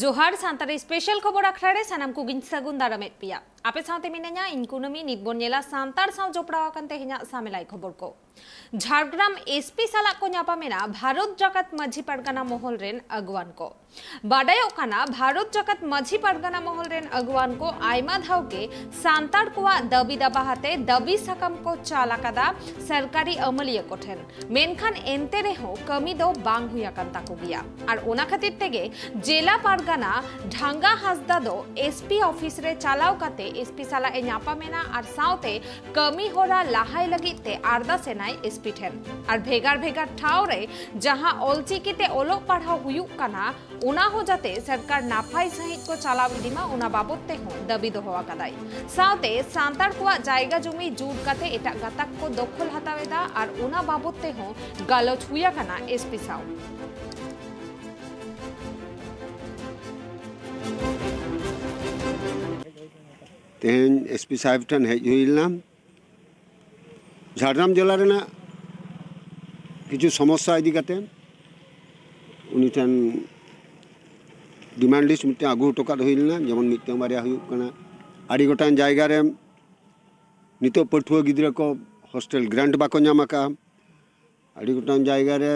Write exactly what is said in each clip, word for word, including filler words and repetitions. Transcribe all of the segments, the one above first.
ᱡᱚᱦᱟᱨ᱾ ᱥᱟᱱᱛᱟᱲᱤ ᱥᱯᱮᱥᱟᱞ ᱠᱷᱚᱵᱚᱨ ᱟᱠᱷᱲᱟ ᱨᱮ ᱥᱟᱱᱟᱢ ᱠᱚᱜᱮᱧ ᱥᱟᱹᱜᱩᱱ ᱫᱟᱨᱟᱢᱮᱫ ᱯᱮᱭᱟ᱾ ᱟᱯᱮ ᱥᱟᱶᱛᱮ ᱢᱤᱱᱟᱹᱧᱟ ᱤᱧ ᱠᱩᱱᱟᱹᱢᱤ᱾ ᱱᱤᱛ ᱵᱚᱱ ᱧᱮᱞᱟ ᱥᱟᱱᱛᱟᱲ ᱥᱟᱶ ᱡᱚᱯᱲᱟᱣ ᱟᱠᱟᱱ ᱛᱮᱦᱮᱧᱟᱜ ᱥᱟᱢᱮᱞᱟᱭ ᱠᱷᱚᱵᱚᱨ ᱠᱚ᱾ ᱡᱷᱟᱲᱜᱨᱟᱢ ᱮᱥᱯᱤ ᱥᱟᱞᱟᱜ ᱠᱚ ᱧᱟᱯᱟᱢᱮᱱᱟ ᱵᱷᱟᱨᱚᱛ ᱡᱟᱠᱟᱛ ᱢᱟᱹᱡᱷᱤ ᱯᱟᱨᱜᱟᱱᱟ ᱢᱚᱦᱚᱞ ᱨᱮᱱ ᱟᱹᱜᱩᱣᱟᱹᱱ ᱠᱚ᱾ ᱵᱟᱰᱟᱭᱚᱜ ᱠᱟᱱᱟ, ᱵᱷᱟᱨᱚᱛ ᱡᱟᱠᱟᱛ ᱢᱟᱹᱡᱷᱤ ᱯᱟᱨᱜᱟᱱᱟ ᱢᱚᱦᱚᱞ ᱨᱮᱱ ᱟᱹᱜᱩᱣᱟᱹᱱ ᱠᱚ ᱟᱭᱢᱟ ᱫᱷᱟᱣ ᱜᱮ ᱥᱟᱱᱛᱟᱲ ᱠᱚᱣᱟᱜ ᱫᱟᱹᱵᱤ ᱫᱟᱵᱟ ᱟᱛᱮ ᱫᱟᱹᱵᱤ ᱥᱟᱠᱟᱢ ᱠᱚ ᱪᱟᱞ ᱟᱠᱟᱫᱟ ᱥᱚᱨᱠᱟᱨᱤ ᱟᱹᱢᱟᱹᱞᱤᱭᱟᱹ ᱠᱚᱴᱷᱮᱱ᱾ ᱢᱮᱱᱠᱷᱟᱱ ᱮᱱᱛᱮ ᱨᱮᱦᱚᱸ ᱠᱟᱹᱢᱤ ᱫᱚ ᱵᱟᱝ ᱦᱩᱭ ᱟᱠᱟᱱ ᱛᱟᱠᱚ ᱜᱮᱭᱟ᱾ ᱟᱨ ᱚᱱᱟ ᱠᱷᱟᱹᱛᱤᱨ ᱛᱮᱜᱮ ᱡᱮᱞᱟ ᱯᱟᱨᱜᱟᱱᱟ ᱰᱷᱟᱝᱜᱟ ᱦᱟᱸᱥᱫᱟ ᱫᱚ ᱮᱥᱯᱤ ᱚᱯᱷᱤᱥ ᱨᱮ ᱪᱟᱞᱟᱣ ᱠᱟᱛᱮ ᱮᱥᱯᱤ ᱥᱟᱞᱟᱜ ᱮ ᱧᱟᱯᱟᱢᱮᱱᱟ ᱟᱨ ᱥᱟᱶᱛᱮ ᱠᱟᱹᱢᱤ ᱦᱚᱨᱟ ᱞᱟᱦᱟᱭ ᱞᱟᱹᱜᱤᱫ ᱛᱮ ᱟᱨᱫᱟᱥ ᱮᱱᱟᱭ ᱮᱥᱯᱤ ᱴᱷᱮᱱ᱾ ᱟᱨ ᱵᱷᱮᱜᱟᱨ ᱵᱷᱮᱜᱟᱨ ᱴᱷᱟᱶ ᱨᱮ ᱡᱟᱦᱟᱸ ᱚᱞᱪᱤᱠᱤ ᱛᱮ ᱚᱞᱚᱜ ᱯᱟᱲᱦᱟᱣ ᱦᱩᱭᱩᱜ ᱠᱟᱱᱟ, ᱚᱱᱟ ᱦᱚᱸ ᱡᱟᱛᱮ ᱥᱚᱨᱠᱟᱨ ᱱᱟᱯᱟᱭ ᱥᱟᱺᱦᱤᱡ ᱠᱚ ᱪᱟᱞᱟᱣ ᱤᱫᱤ ᱢᱟ, ᱚᱱᱟ ᱵᱟᱵᱚᱛ ᱛᱮᱦᱚᱸ ᱫᱟᱹᱵᱤ ᱫᱚᱦᱚ ᱟᱠᱟᱫᱟᱭ᱾ ᱥᱟᱶᱛᱮ ᱥᱟᱱᱛᱟᱲ ᱠᱚᱣᱟᱜ ᱡᱟᱭᱜᱟ ᱡᱚᱢᱤ ᱡᱩᱴ ᱠᱟᱛᱮ ᱮᱴᱟᱜ ᱜᱟᱛᱟᱠ ᱠᱚ ᱫᱚᱠᱷᱚᱞ ᱦᱟᱛᱟᱣ ᱮᱫᱟ, ᱟᱨ ᱚᱱᱟ ᱵᱟᱵᱚᱛ ᱛᱮᱦᱚᱸ ᱜᱟᱞᱚᱪ ᱦᱩᱭ ᱟᱠᱟᱱᱟ ᱮᱥᱯᱤ ᱥᱟᱶ᱾ ᱛᱮᱦᱮᱧ ᱮᱥᱯᱤ ᱥᱟᱦᱮᱵᱽ ᱴᱷᱮᱱ ᱦᱮᱡ ᱦᱩᱭ ᱞᱮᱱᱟ᱾ ᱡᱷᱟᱲᱜᱨᱟᱢ ᱡᱮᱞᱟ ᱨᱮᱱᱟᱜ ᱠᱤᱪᱷᱩ ᱥᱚᱢᱚᱥᱥᱟ ᱤᱫᱤ ᱠᱟᱛᱮ ᱩᱱᱤ ᱴᱷᱮᱱ ᱰᱤᱢᱟᱱᱰ ᱞᱤᱥᱴ ᱢᱤᱫᱴᱮᱱ ᱟᱹᱜᱩ ᱦᱚᱴᱚ ᱠᱟᱜ ᱦᱩᱭ ᱞᱮᱱᱟ᱾ ᱡᱮᱢᱚᱱ ᱢᱤᱫᱴᱮᱱ ᱵᱟᱨᱭᱟ ᱦᱩᱭᱩᱜ ᱠᱟᱱᱟ, ᱟᱹᱰᱤ ᱜᱚᱴᱟᱝ ᱡᱟᱭᱜᱟ ᱨᱮ ᱱᱤᱛᱚᱜ ᱯᱟᱹᱴᱷᱩᱣᱟᱹ ᱜᱤᱫᱽᱨᱟᱹ ᱠᱚ ᱦᱳᱥᱴᱮᱞ ᱜᱨᱟᱱᱴ ᱵᱟᱠᱚ ᱧᱟᱢ ᱟᱠᱟᱫᱼᱟ᱾ ᱟᱹᱰᱤ ᱜᱚᱴᱟᱝ ᱡᱟᱭᱜᱟ ᱨᱮ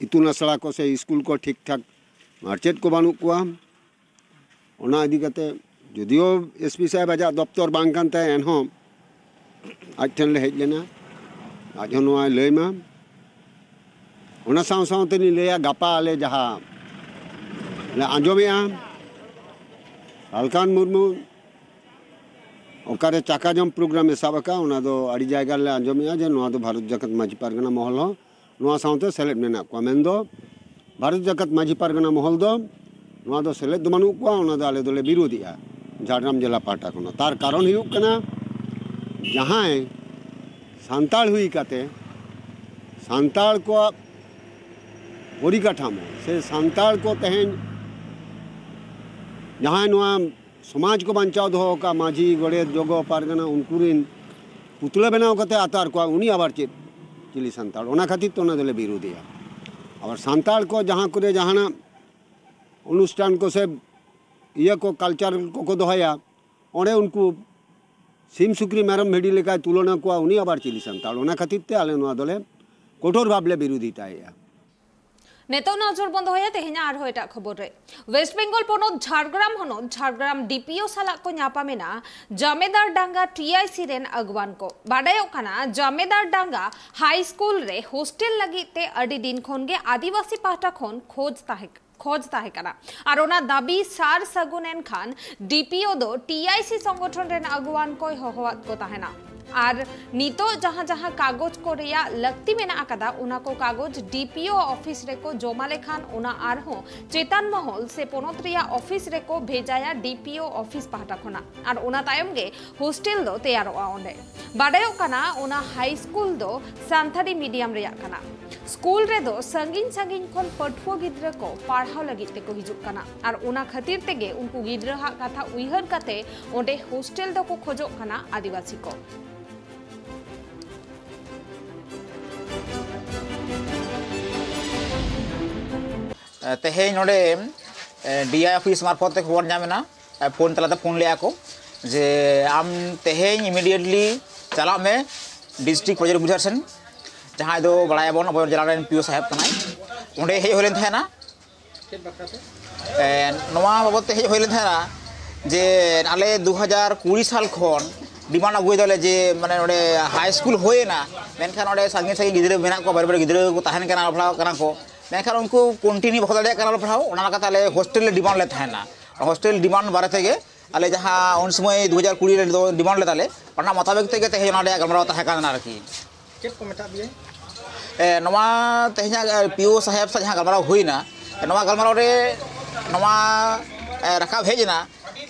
ᱤᱛᱩᱱ ᱟᱥᱲᱟ ᱠᱚ ᱥᱮ ᱥᱠᱩᱞ ᱠᱚ ᱴᱷᱤᱠ ᱴᱷᱟᱠ ᱢᱟᱪᱮᱫ ᱠᱚ ᱵᱟᱹᱱᱩᱜ ᱠᱚᱣᱟ᱾ ᱚᱱᱟ ᱤᱫᱤ ᱠᱟᱛᱮ ᱡᱩᱫᱤᱭᱳ ᱮᱥᱯᱤ ᱥᱟᱦᱮᱵᱽ ᱟᱡᱟᱜ ᱫᱚᱯᱛᱚᱨ ᱵᱟᱝ ᱠᱟᱱ ᱛᱟᱭᱟ, ᱮᱱᱦᱚᱸ ᱟᱡ ᱴᱷᱮᱱ ᱞᱮ ᱦᱮᱡ ᱞᱮᱱᱟ᱾ ᱟᱡ ᱦᱚᱸ ᱱᱚᱣᱟᱭ ᱞᱟᱹᱭ ᱢᱟ᱾ ᱚᱱᱟ ᱥᱟᱶ ᱥᱟᱶ ᱛᱮᱞᱤᱧ ᱞᱟᱹᱭᱟ, ᱜᱟᱯᱟ ᱟᱞᱮ ᱡᱟᱦᱟᱸ ᱞᱮ ᱟᱸᱡᱚᱢᱮᱜᱼᱟ, ᱟᱞᱠᱟᱱ ᱢᱩᱨᱢᱩ ᱚᱠᱟᱨᱮ ᱪᱟᱠᱟ ᱡᱚᱢ ᱯᱨᱳᱜᱨᱟᱢ ᱮ ᱥᱟᱵ ᱟᱠᱟᱫ, ᱚᱱᱟ ᱫᱚ ᱟᱹᱰᱤ ᱡᱟᱭᱜᱟ ᱨᱮᱞᱮ ᱟᱸᱡᱚᱢᱮᱜᱼᱟ ᱡᱮ ᱱᱚᱣᱟ ᱫᱚ ᱵᱷᱟᱨᱚᱛ ᱡᱟᱠᱟᱛ ᱢᱟᱹᱡᱷᱤ ᱯᱟᱨᱜᱟᱱᱟ ᱢᱚᱦᱚᱞ ᱦᱚᱸ ᱱᱚᱣᱟ ᱥᱟᱶᱛᱮ ᱥᱮᱞᱮᱫ ᱢᱮᱱᱟᱜ ᱠᱚᱣᱟ᱾ ᱢᱮᱱᱫᱚ ᱵᱷᱟᱨᱚᱛ ᱡᱟᱠᱟᱛ ᱢᱟᱹᱡᱷᱤ ᱯᱟᱨᱜᱟᱱᱟ ᱢᱚᱦᱚᱞ ᱫᱚ ᱱᱚᱣᱟ ᱫᱚ ᱥᱮᱞᱮᱫ ᱫᱚ ᱵᱟᱹᱱᱩᱜ ᱠᱚᱣᱟ, ᱚᱱᱟ ᱫᱚ ᱟᱞᱮ ᱫᱚᱞᱮ ᱵᱤᱨᱳᱫᱷᱮᱜᱼᱟ ᱡᱷᱟᱲᱜᱨᱟᱢ ᱡᱮᱞᱟ ᱯᱟᱦᱴᱟ ᱠᱷᱚᱱᱟᱜ᱾ ᱛᱟᱨ ᱠᱟᱨᱚᱱ ᱦᱩᱭᱩᱜ ᱠᱟᱱᱟ, ᱡᱟᱦᱟᱸᱭ ᱥᱟᱱᱛᱟᱲ ᱦᱩᱭ ᱠᱟᱛᱮ ᱥᱟᱱᱛᱟᱲ ᱠᱚᱣᱟᱜ ᱯᱚᱨᱤᱠᱟᱴᱷᱟᱢᱳ ᱥᱮ ᱥᱟᱱᱛᱟᱲ ᱠᱚ ᱛᱮᱦᱮᱧ ᱡᱟᱦᱟᱸᱭ ᱱᱚᱣᱟ ᱥᱚᱢᱟᱡᱽ ᱠᱚ ᱵᱟᱧᱪᱟᱣ ᱫᱚᱦᱚ ᱟᱠᱟᱫ ᱢᱟᱹᱡᱷᱤ, ᱜᱚᱰᱮᱛ, ᱡᱚᱜᱚ, ᱯᱟᱨᱜᱟᱱᱟ, ᱩᱱᱠᱩ ᱨᱤᱱ ᱯᱩᱛᱞᱟᱹ ᱵᱮᱱᱟᱣ ᱠᱟᱛᱮ ᱟᱛᱟᱨ ᱠᱚᱣᱟ, ᱩᱱᱤ ᱟᱵᱟᱨ ᱪᱮᱫ ᱪᱤᱞᱤ ᱥᱟᱱᱛᱟᱲ? ᱚᱱᱟ ᱠᱷᱟᱹᱛᱤᱨ ᱛᱮ ᱚᱱᱟ ᱫᱚᱞᱮ ᱵᱤᱨᱳᱫᱷᱮᱭᱟ᱾ ᱟᱵᱟᱨ ᱥᱟᱱᱛᱟᱲ ᱠᱚ ᱡᱟᱦᱟᱸ ᱠᱚᱨᱮ ᱡᱟᱦᱟᱱᱟᱜ ᱚᱱᱩᱥᱴᱷᱟᱱ ᱠᱚ ᱥᱮ ᱤᱭᱟᱹ ᱠᱚ, ᱠᱟᱞᱪᱟᱨ ᱠᱚᱠᱚ ᱫᱚᱦᱚᱭᱟ, ᱚᱸᱰᱮ ᱩᱱᱠᱩ ᱥᱤᱢ ᱥᱩᱠᱨᱤ ᱢᱮᱨᱚᱢ ᱵᱷᱤᱰᱤ ᱞᱮᱠᱟᱭ ᱛᱩᱞᱚᱱᱟ ᱠᱚᱣᱟ, ᱩᱱᱤ ᱟᱵᱟᱨ ᱪᱤᱞᱤ ᱥᱟᱱᱛᱟᱲ? ᱚᱱᱟ ᱠᱷᱟᱹᱛᱤᱨ ᱛᱮ ᱟᱞᱮ ᱱᱚᱣᱟ ᱫᱚᱞᱮ ᱠᱚᱴᱷᱳᱨ ᱵᱷᱟᱵᱽ ᱞᱮ ᱵᱤᱨᱳᱫᱷᱤᱛᱟᱭᱮᱫᱼᱟ᱾ ᱱᱤᱛᱚᱜ ᱱᱚᱡᱚᱨ ᱵᱚᱱ ᱫᱚᱦᱚᱭᱟ ᱛᱮᱦᱮᱧᱟᱜ ᱟᱨᱦᱚᱸ ᱮᱴᱟᱜ ᱠᱷᱚᱵᱚᱨ ᱨᱮ᱾ ᱣᱮᱥᱴ ᱵᱮᱝᱜᱚᱞ ᱯᱚᱱᱚᱛ ᱡᱷᱟᱲᱜᱨᱟᱢ ᱦᱚᱱᱚᱛ ᱡᱷᱟᱲᱜᱨᱟᱢ ᱰᱤᱯᱤᱳ ᱥᱟᱞᱟᱜ ᱠᱚ ᱧᱟᱯᱟᱢ ᱮᱱᱟ ᱡᱟᱢᱮᱫᱟᱨ ᱰᱟᱝᱜᱟ ᱴᱤᱟᱭᱥᱤ ᱨᱮᱱ ᱟᱹᱜᱩᱣᱟᱱ ᱠᱚ᱾ ᱵᱟᱰᱟᱭᱚᱜ ᱠᱟᱱᱟ, ᱡᱟᱢᱮᱫᱟᱨ ᱰᱟᱝᱜᱟ ᱦᱟᱭ ᱥᱠᱩᱞ ᱨᱮ ᱦᱳᱥᱴᱮᱞ ᱞᱟᱹᱜᱤᱫ ᱛᱮ ᱟᱹᱰᱤ ᱫᱤᱱ ᱠᱷᱚᱱ ᱜᱮ ᱟᱹᱫᱤᱵᱟᱹᱥᱤ ᱯᱟᱦᱴᱟ ᱠᱷᱚᱱ ᱠᱷᱚᱡᱽ ᱛᱟᱦᱮᱸ ᱠᱷᱚᱡᱽ ᱛᱟᱦᱮᱸ ᱠᱟᱱᱟ᱾ ᱟᱨ ᱚᱱᱟ ᱫᱟᱹᱵᱤ ᱥᱟᱨ ᱥᱟᱹᱜᱩᱱ ᱮᱱ ᱠᱷᱟᱱ ᱰᱤᱯᱤᱳ ᱫᱚ ᱴᱤᱟᱭᱥᱤ ᱥᱚᱝᱜᱚᱴᱷᱚᱱ ᱨᱮᱱ ᱟᱹᱜᱩᱣᱟᱱ ᱠᱚᱭ ᱦᱚᱦᱚᱣᱟᱫ ᱠᱚ ᱛᱟᱦᱮᱱᱟ᱾ ᱟᱨ ᱱᱤᱛᱚᱜ ᱡᱟᱦᱟᱸ ᱡᱟᱦᱟᱸ ᱠᱟᱜᱚᱡᱽ ᱠᱚ ᱨᱮᱭᱟᱜ ᱞᱟᱹᱠᱛᱤ ᱢᱮᱱᱟᱜ ᱟᱠᱟᱫᱟ, ᱚᱱᱟ ᱠᱚ ᱠᱟᱜᱚᱡᱽ ᱰᱤᱯᱤᱳ ᱚᱯᱷᱤᱥ ᱨᱮᱠᱚ ᱡᱚᱢᱟ ᱞᱮᱠᱷᱟᱱ ᱚᱱᱟ ᱟᱨᱦᱚᱸ ᱪᱮᱛᱟᱱ ᱢᱚᱦᱚᱞ ᱥᱮ ᱯᱚᱱᱚᱛ ᱨᱮᱭᱟᱜ ᱚᱯᱷᱤᱥ ᱨᱮᱠᱚ ᱵᱷᱮᱡᱟᱭᱟ ᱰᱤᱯᱤᱳ ᱚᱯᱷᱤᱥ ᱯᱟᱦᱴᱟ ᱠᱷᱚᱱᱟᱜ᱾ ᱟᱨ ᱚᱱᱟ ᱛᱟᱭᱚᱢ ᱜᱮ ᱦᱳᱥᱴᱮᱞ ᱫᱚ ᱛᱮᱭᱟᱨᱚᱜᱼᱟ ᱚᱸᱰᱮ᱾ ᱵᱟᱰᱟᱭᱚᱜ ᱠᱟᱱᱟ, ᱚᱱᱟ ᱦᱟᱭ ᱥᱠᱩᱞ ᱫᱚ ᱥᱟᱱᱛᱟᱲᱤ ᱢᱤᱰᱤᱭᱟᱢ ᱨᱮᱭᱟᱜ ᱠᱟᱱᱟ᱾ ᱥᱠᱩᱞ ᱨᱮᱫᱚ ᱥᱟᱺᱜᱤᱧ ᱥᱟᱺᱜᱤᱧ ᱠᱷᱚᱱ ᱯᱟᱹᱴᱷᱩᱣᱟᱹ ᱜᱤᱫᱽᱨᱟᱹ ᱠᱚ ᱯᱟᱲᱦᱟᱣ ᱞᱟᱹᱜᱤᱫ ᱛᱮᱠᱚ ᱦᱤᱡᱩᱜ ᱠᱟᱱᱟ᱾ ᱟᱨ ᱚᱱᱟ ᱠᱷᱟᱹᱛᱤᱨ ᱛᱮᱜᱮ ᱩᱱᱠᱩ ᱜᱤᱫᱽᱨᱟᱹ ᱦᱟᱜ ᱠᱟᱛᱷᱟ ᱩᱭᱦᱟᱹᱨ ᱠᱟᱛᱮ ᱚᱸᱰᱮ ᱦᱳᱥᱴᱮᱞ ᱫᱚᱠᱚ ᱠᱷᱚᱡᱚᱜ ᱠᱟᱱᱟ ᱟᱹᱫᱤᱵᱟᱹᱥᱤ ᱠᱚ᱾ ᱛᱮᱦᱮᱧ ᱱᱚᱰᱮ ᱰᱤᱟᱭ ᱚᱯᱷᱤᱥ ᱢᱟᱨᱯᱷᱚᱛ ᱛᱮ ᱠᱷᱚᱵᱚᱨ ᱧᱟᱢ ᱮᱱᱟ, ᱯᱷᱳᱱ ᱛᱟᱞᱟᱛᱮ ᱯᱷᱳᱱ ᱞᱮᱫᱼᱟ ᱠᱚ ᱡᱮ, "ᱟᱢ ᱛᱮᱦᱮᱧ ᱤᱢᱤᱰᱤᱭᱮᱴᱞᱤ ᱪᱟᱞᱟᱜ ᱢᱮ ᱰᱤᱥᱴᱨᱤᱠᱴ ᱯᱨᱚᱡᱮᱠᱴ ᱚᱯᱷᱤᱥᱟᱨ ᱥᱮᱱ, ᱡᱟᱦᱟᱸᱭ ᱫᱚ ᱵᱟᱲᱟᱭᱟᱵᱚᱱ ᱟᱵᱚ ᱡᱮᱞᱟ ᱨᱮᱱ ᱯᱤ ᱳ ᱥᱟᱦᱮᱵᱽ ᱠᱟᱱᱟᱭ, ᱚᱸᱰᱮ ᱦᱮᱡ ᱦᱩᱭ ᱞᱮᱱ ᱛᱟᱦᱮᱱᱟ᱾" ᱪᱮᱫ ᱵᱟᱠᱷᱨᱟ ᱛᱮ? ᱮ, ᱱᱚᱣᱟ ᱵᱟᱵᱚᱫ ᱛᱮ ᱦᱮᱡ ᱦᱩᱭ ᱞᱮᱱ ᱛᱟᱦᱮᱱᱟ ᱡᱮ ᱟᱞᱮ ᱫᱩ ᱦᱟᱡᱟᱨ ᱠᱩᱲᱤ ᱥᱟᱞ ᱠᱷᱚᱱ ᱰᱤᱢᱟᱱᱰ ᱟᱹᱜᱩᱭ ᱫᱟᱞᱮ ᱡᱮ, ᱢᱟᱱᱮ, ᱱᱚᱰᱮ ᱦᱟᱭ ᱥᱠᱩᱞ ᱦᱩᱭᱮᱱᱟ, ᱢᱮᱱᱠᱷᱟᱱ ᱚᱸᱰᱮ ᱥᱟᱺᱜᱤᱧ ᱥᱟᱺᱜᱤᱧ ᱜᱤᱫᱽᱨᱟᱹ ᱢᱮᱱᱟᱜ ᱠᱚᱣᱟ, ᱵᱟᱨᱮ ᱵᱟᱨᱮ ᱜᱤᱫᱽᱨᱟᱹ ᱠᱚ ᱛᱟᱦᱮᱱ ᱠᱟᱱᱟ, ᱚᱞᱚᱜ ᱯᱟᱲᱦᱟᱣ ᱠᱟᱱᱟ ᱠᱚ, ᱢᱮᱱᱠᱷᱟᱱ ᱩᱱᱠᱩ ᱠᱚᱱᱴᱤᱱᱤᱭᱩ ᱵᱟᱠᱚ ᱫᱟᱲᱮᱭᱟᱜ ᱠᱟᱱᱟ ᱚᱞᱚᱜ ᱯᱟᱲᱦᱟᱣ᱾ ᱚᱱᱟ ᱞᱮᱠᱟᱛᱮ ᱟᱞᱮ ᱦᱳᱥᱴᱮᱞ ᱞᱮ ᱰᱤᱢᱟᱱᱰ ᱞᱮᱫ ᱛᱟᱦᱮᱱᱟ᱾ ᱦᱳᱥᱴᱮᱞ ᱰᱤᱢᱟᱱᱰ ᱵᱟᱨᱮ ᱛᱮᱜᱮ ᱟᱞᱮ ᱡᱟᱦᱟᱸ ᱩᱱ ᱥᱚᱢᱚᱭ ᱫᱩ ᱦᱟᱡᱟᱨ ᱠᱩᱲᱤ ᱨᱮ ᱰᱤᱢᱟᱱᱰ ᱞᱮᱫᱟᱞᱮ, ᱚᱱᱟ ᱢᱚᱛᱟᱵᱮᱠ ᱛᱮᱜᱮ ᱛᱮᱦᱮᱧ ᱚᱱᱟ ᱨᱮᱭᱟᱜ ᱜᱟᱞᱢᱟᱨᱟᱣ ᱛᱟᱦᱮᱸ ᱠᱟᱱᱟ ᱟᱨᱠᱤ᱾ ᱪᱮᱫ ᱠᱚ ᱢᱮᱛᱟᱫ ᱯᱮᱭᱟ? ᱮ, ᱱᱚᱣᱟ ᱛᱮᱦᱮᱧᱟᱜ, ᱮ, ᱯᱤ ᱳ ᱥᱟᱦᱮᱵᱽ ᱥᱟᱶ ᱡᱟᱦᱟᱸ ᱜᱟᱞᱢᱟᱨᱟᱣ ᱦᱩᱭᱱᱟ, ᱱᱚᱣᱟ ᱜᱟᱞᱢᱟᱨᱟᱣ ᱨᱮ ᱱᱚᱣᱟ, ᱮ, ᱨᱟᱠᱟᱵ ᱦᱮᱡ ᱮᱱᱟ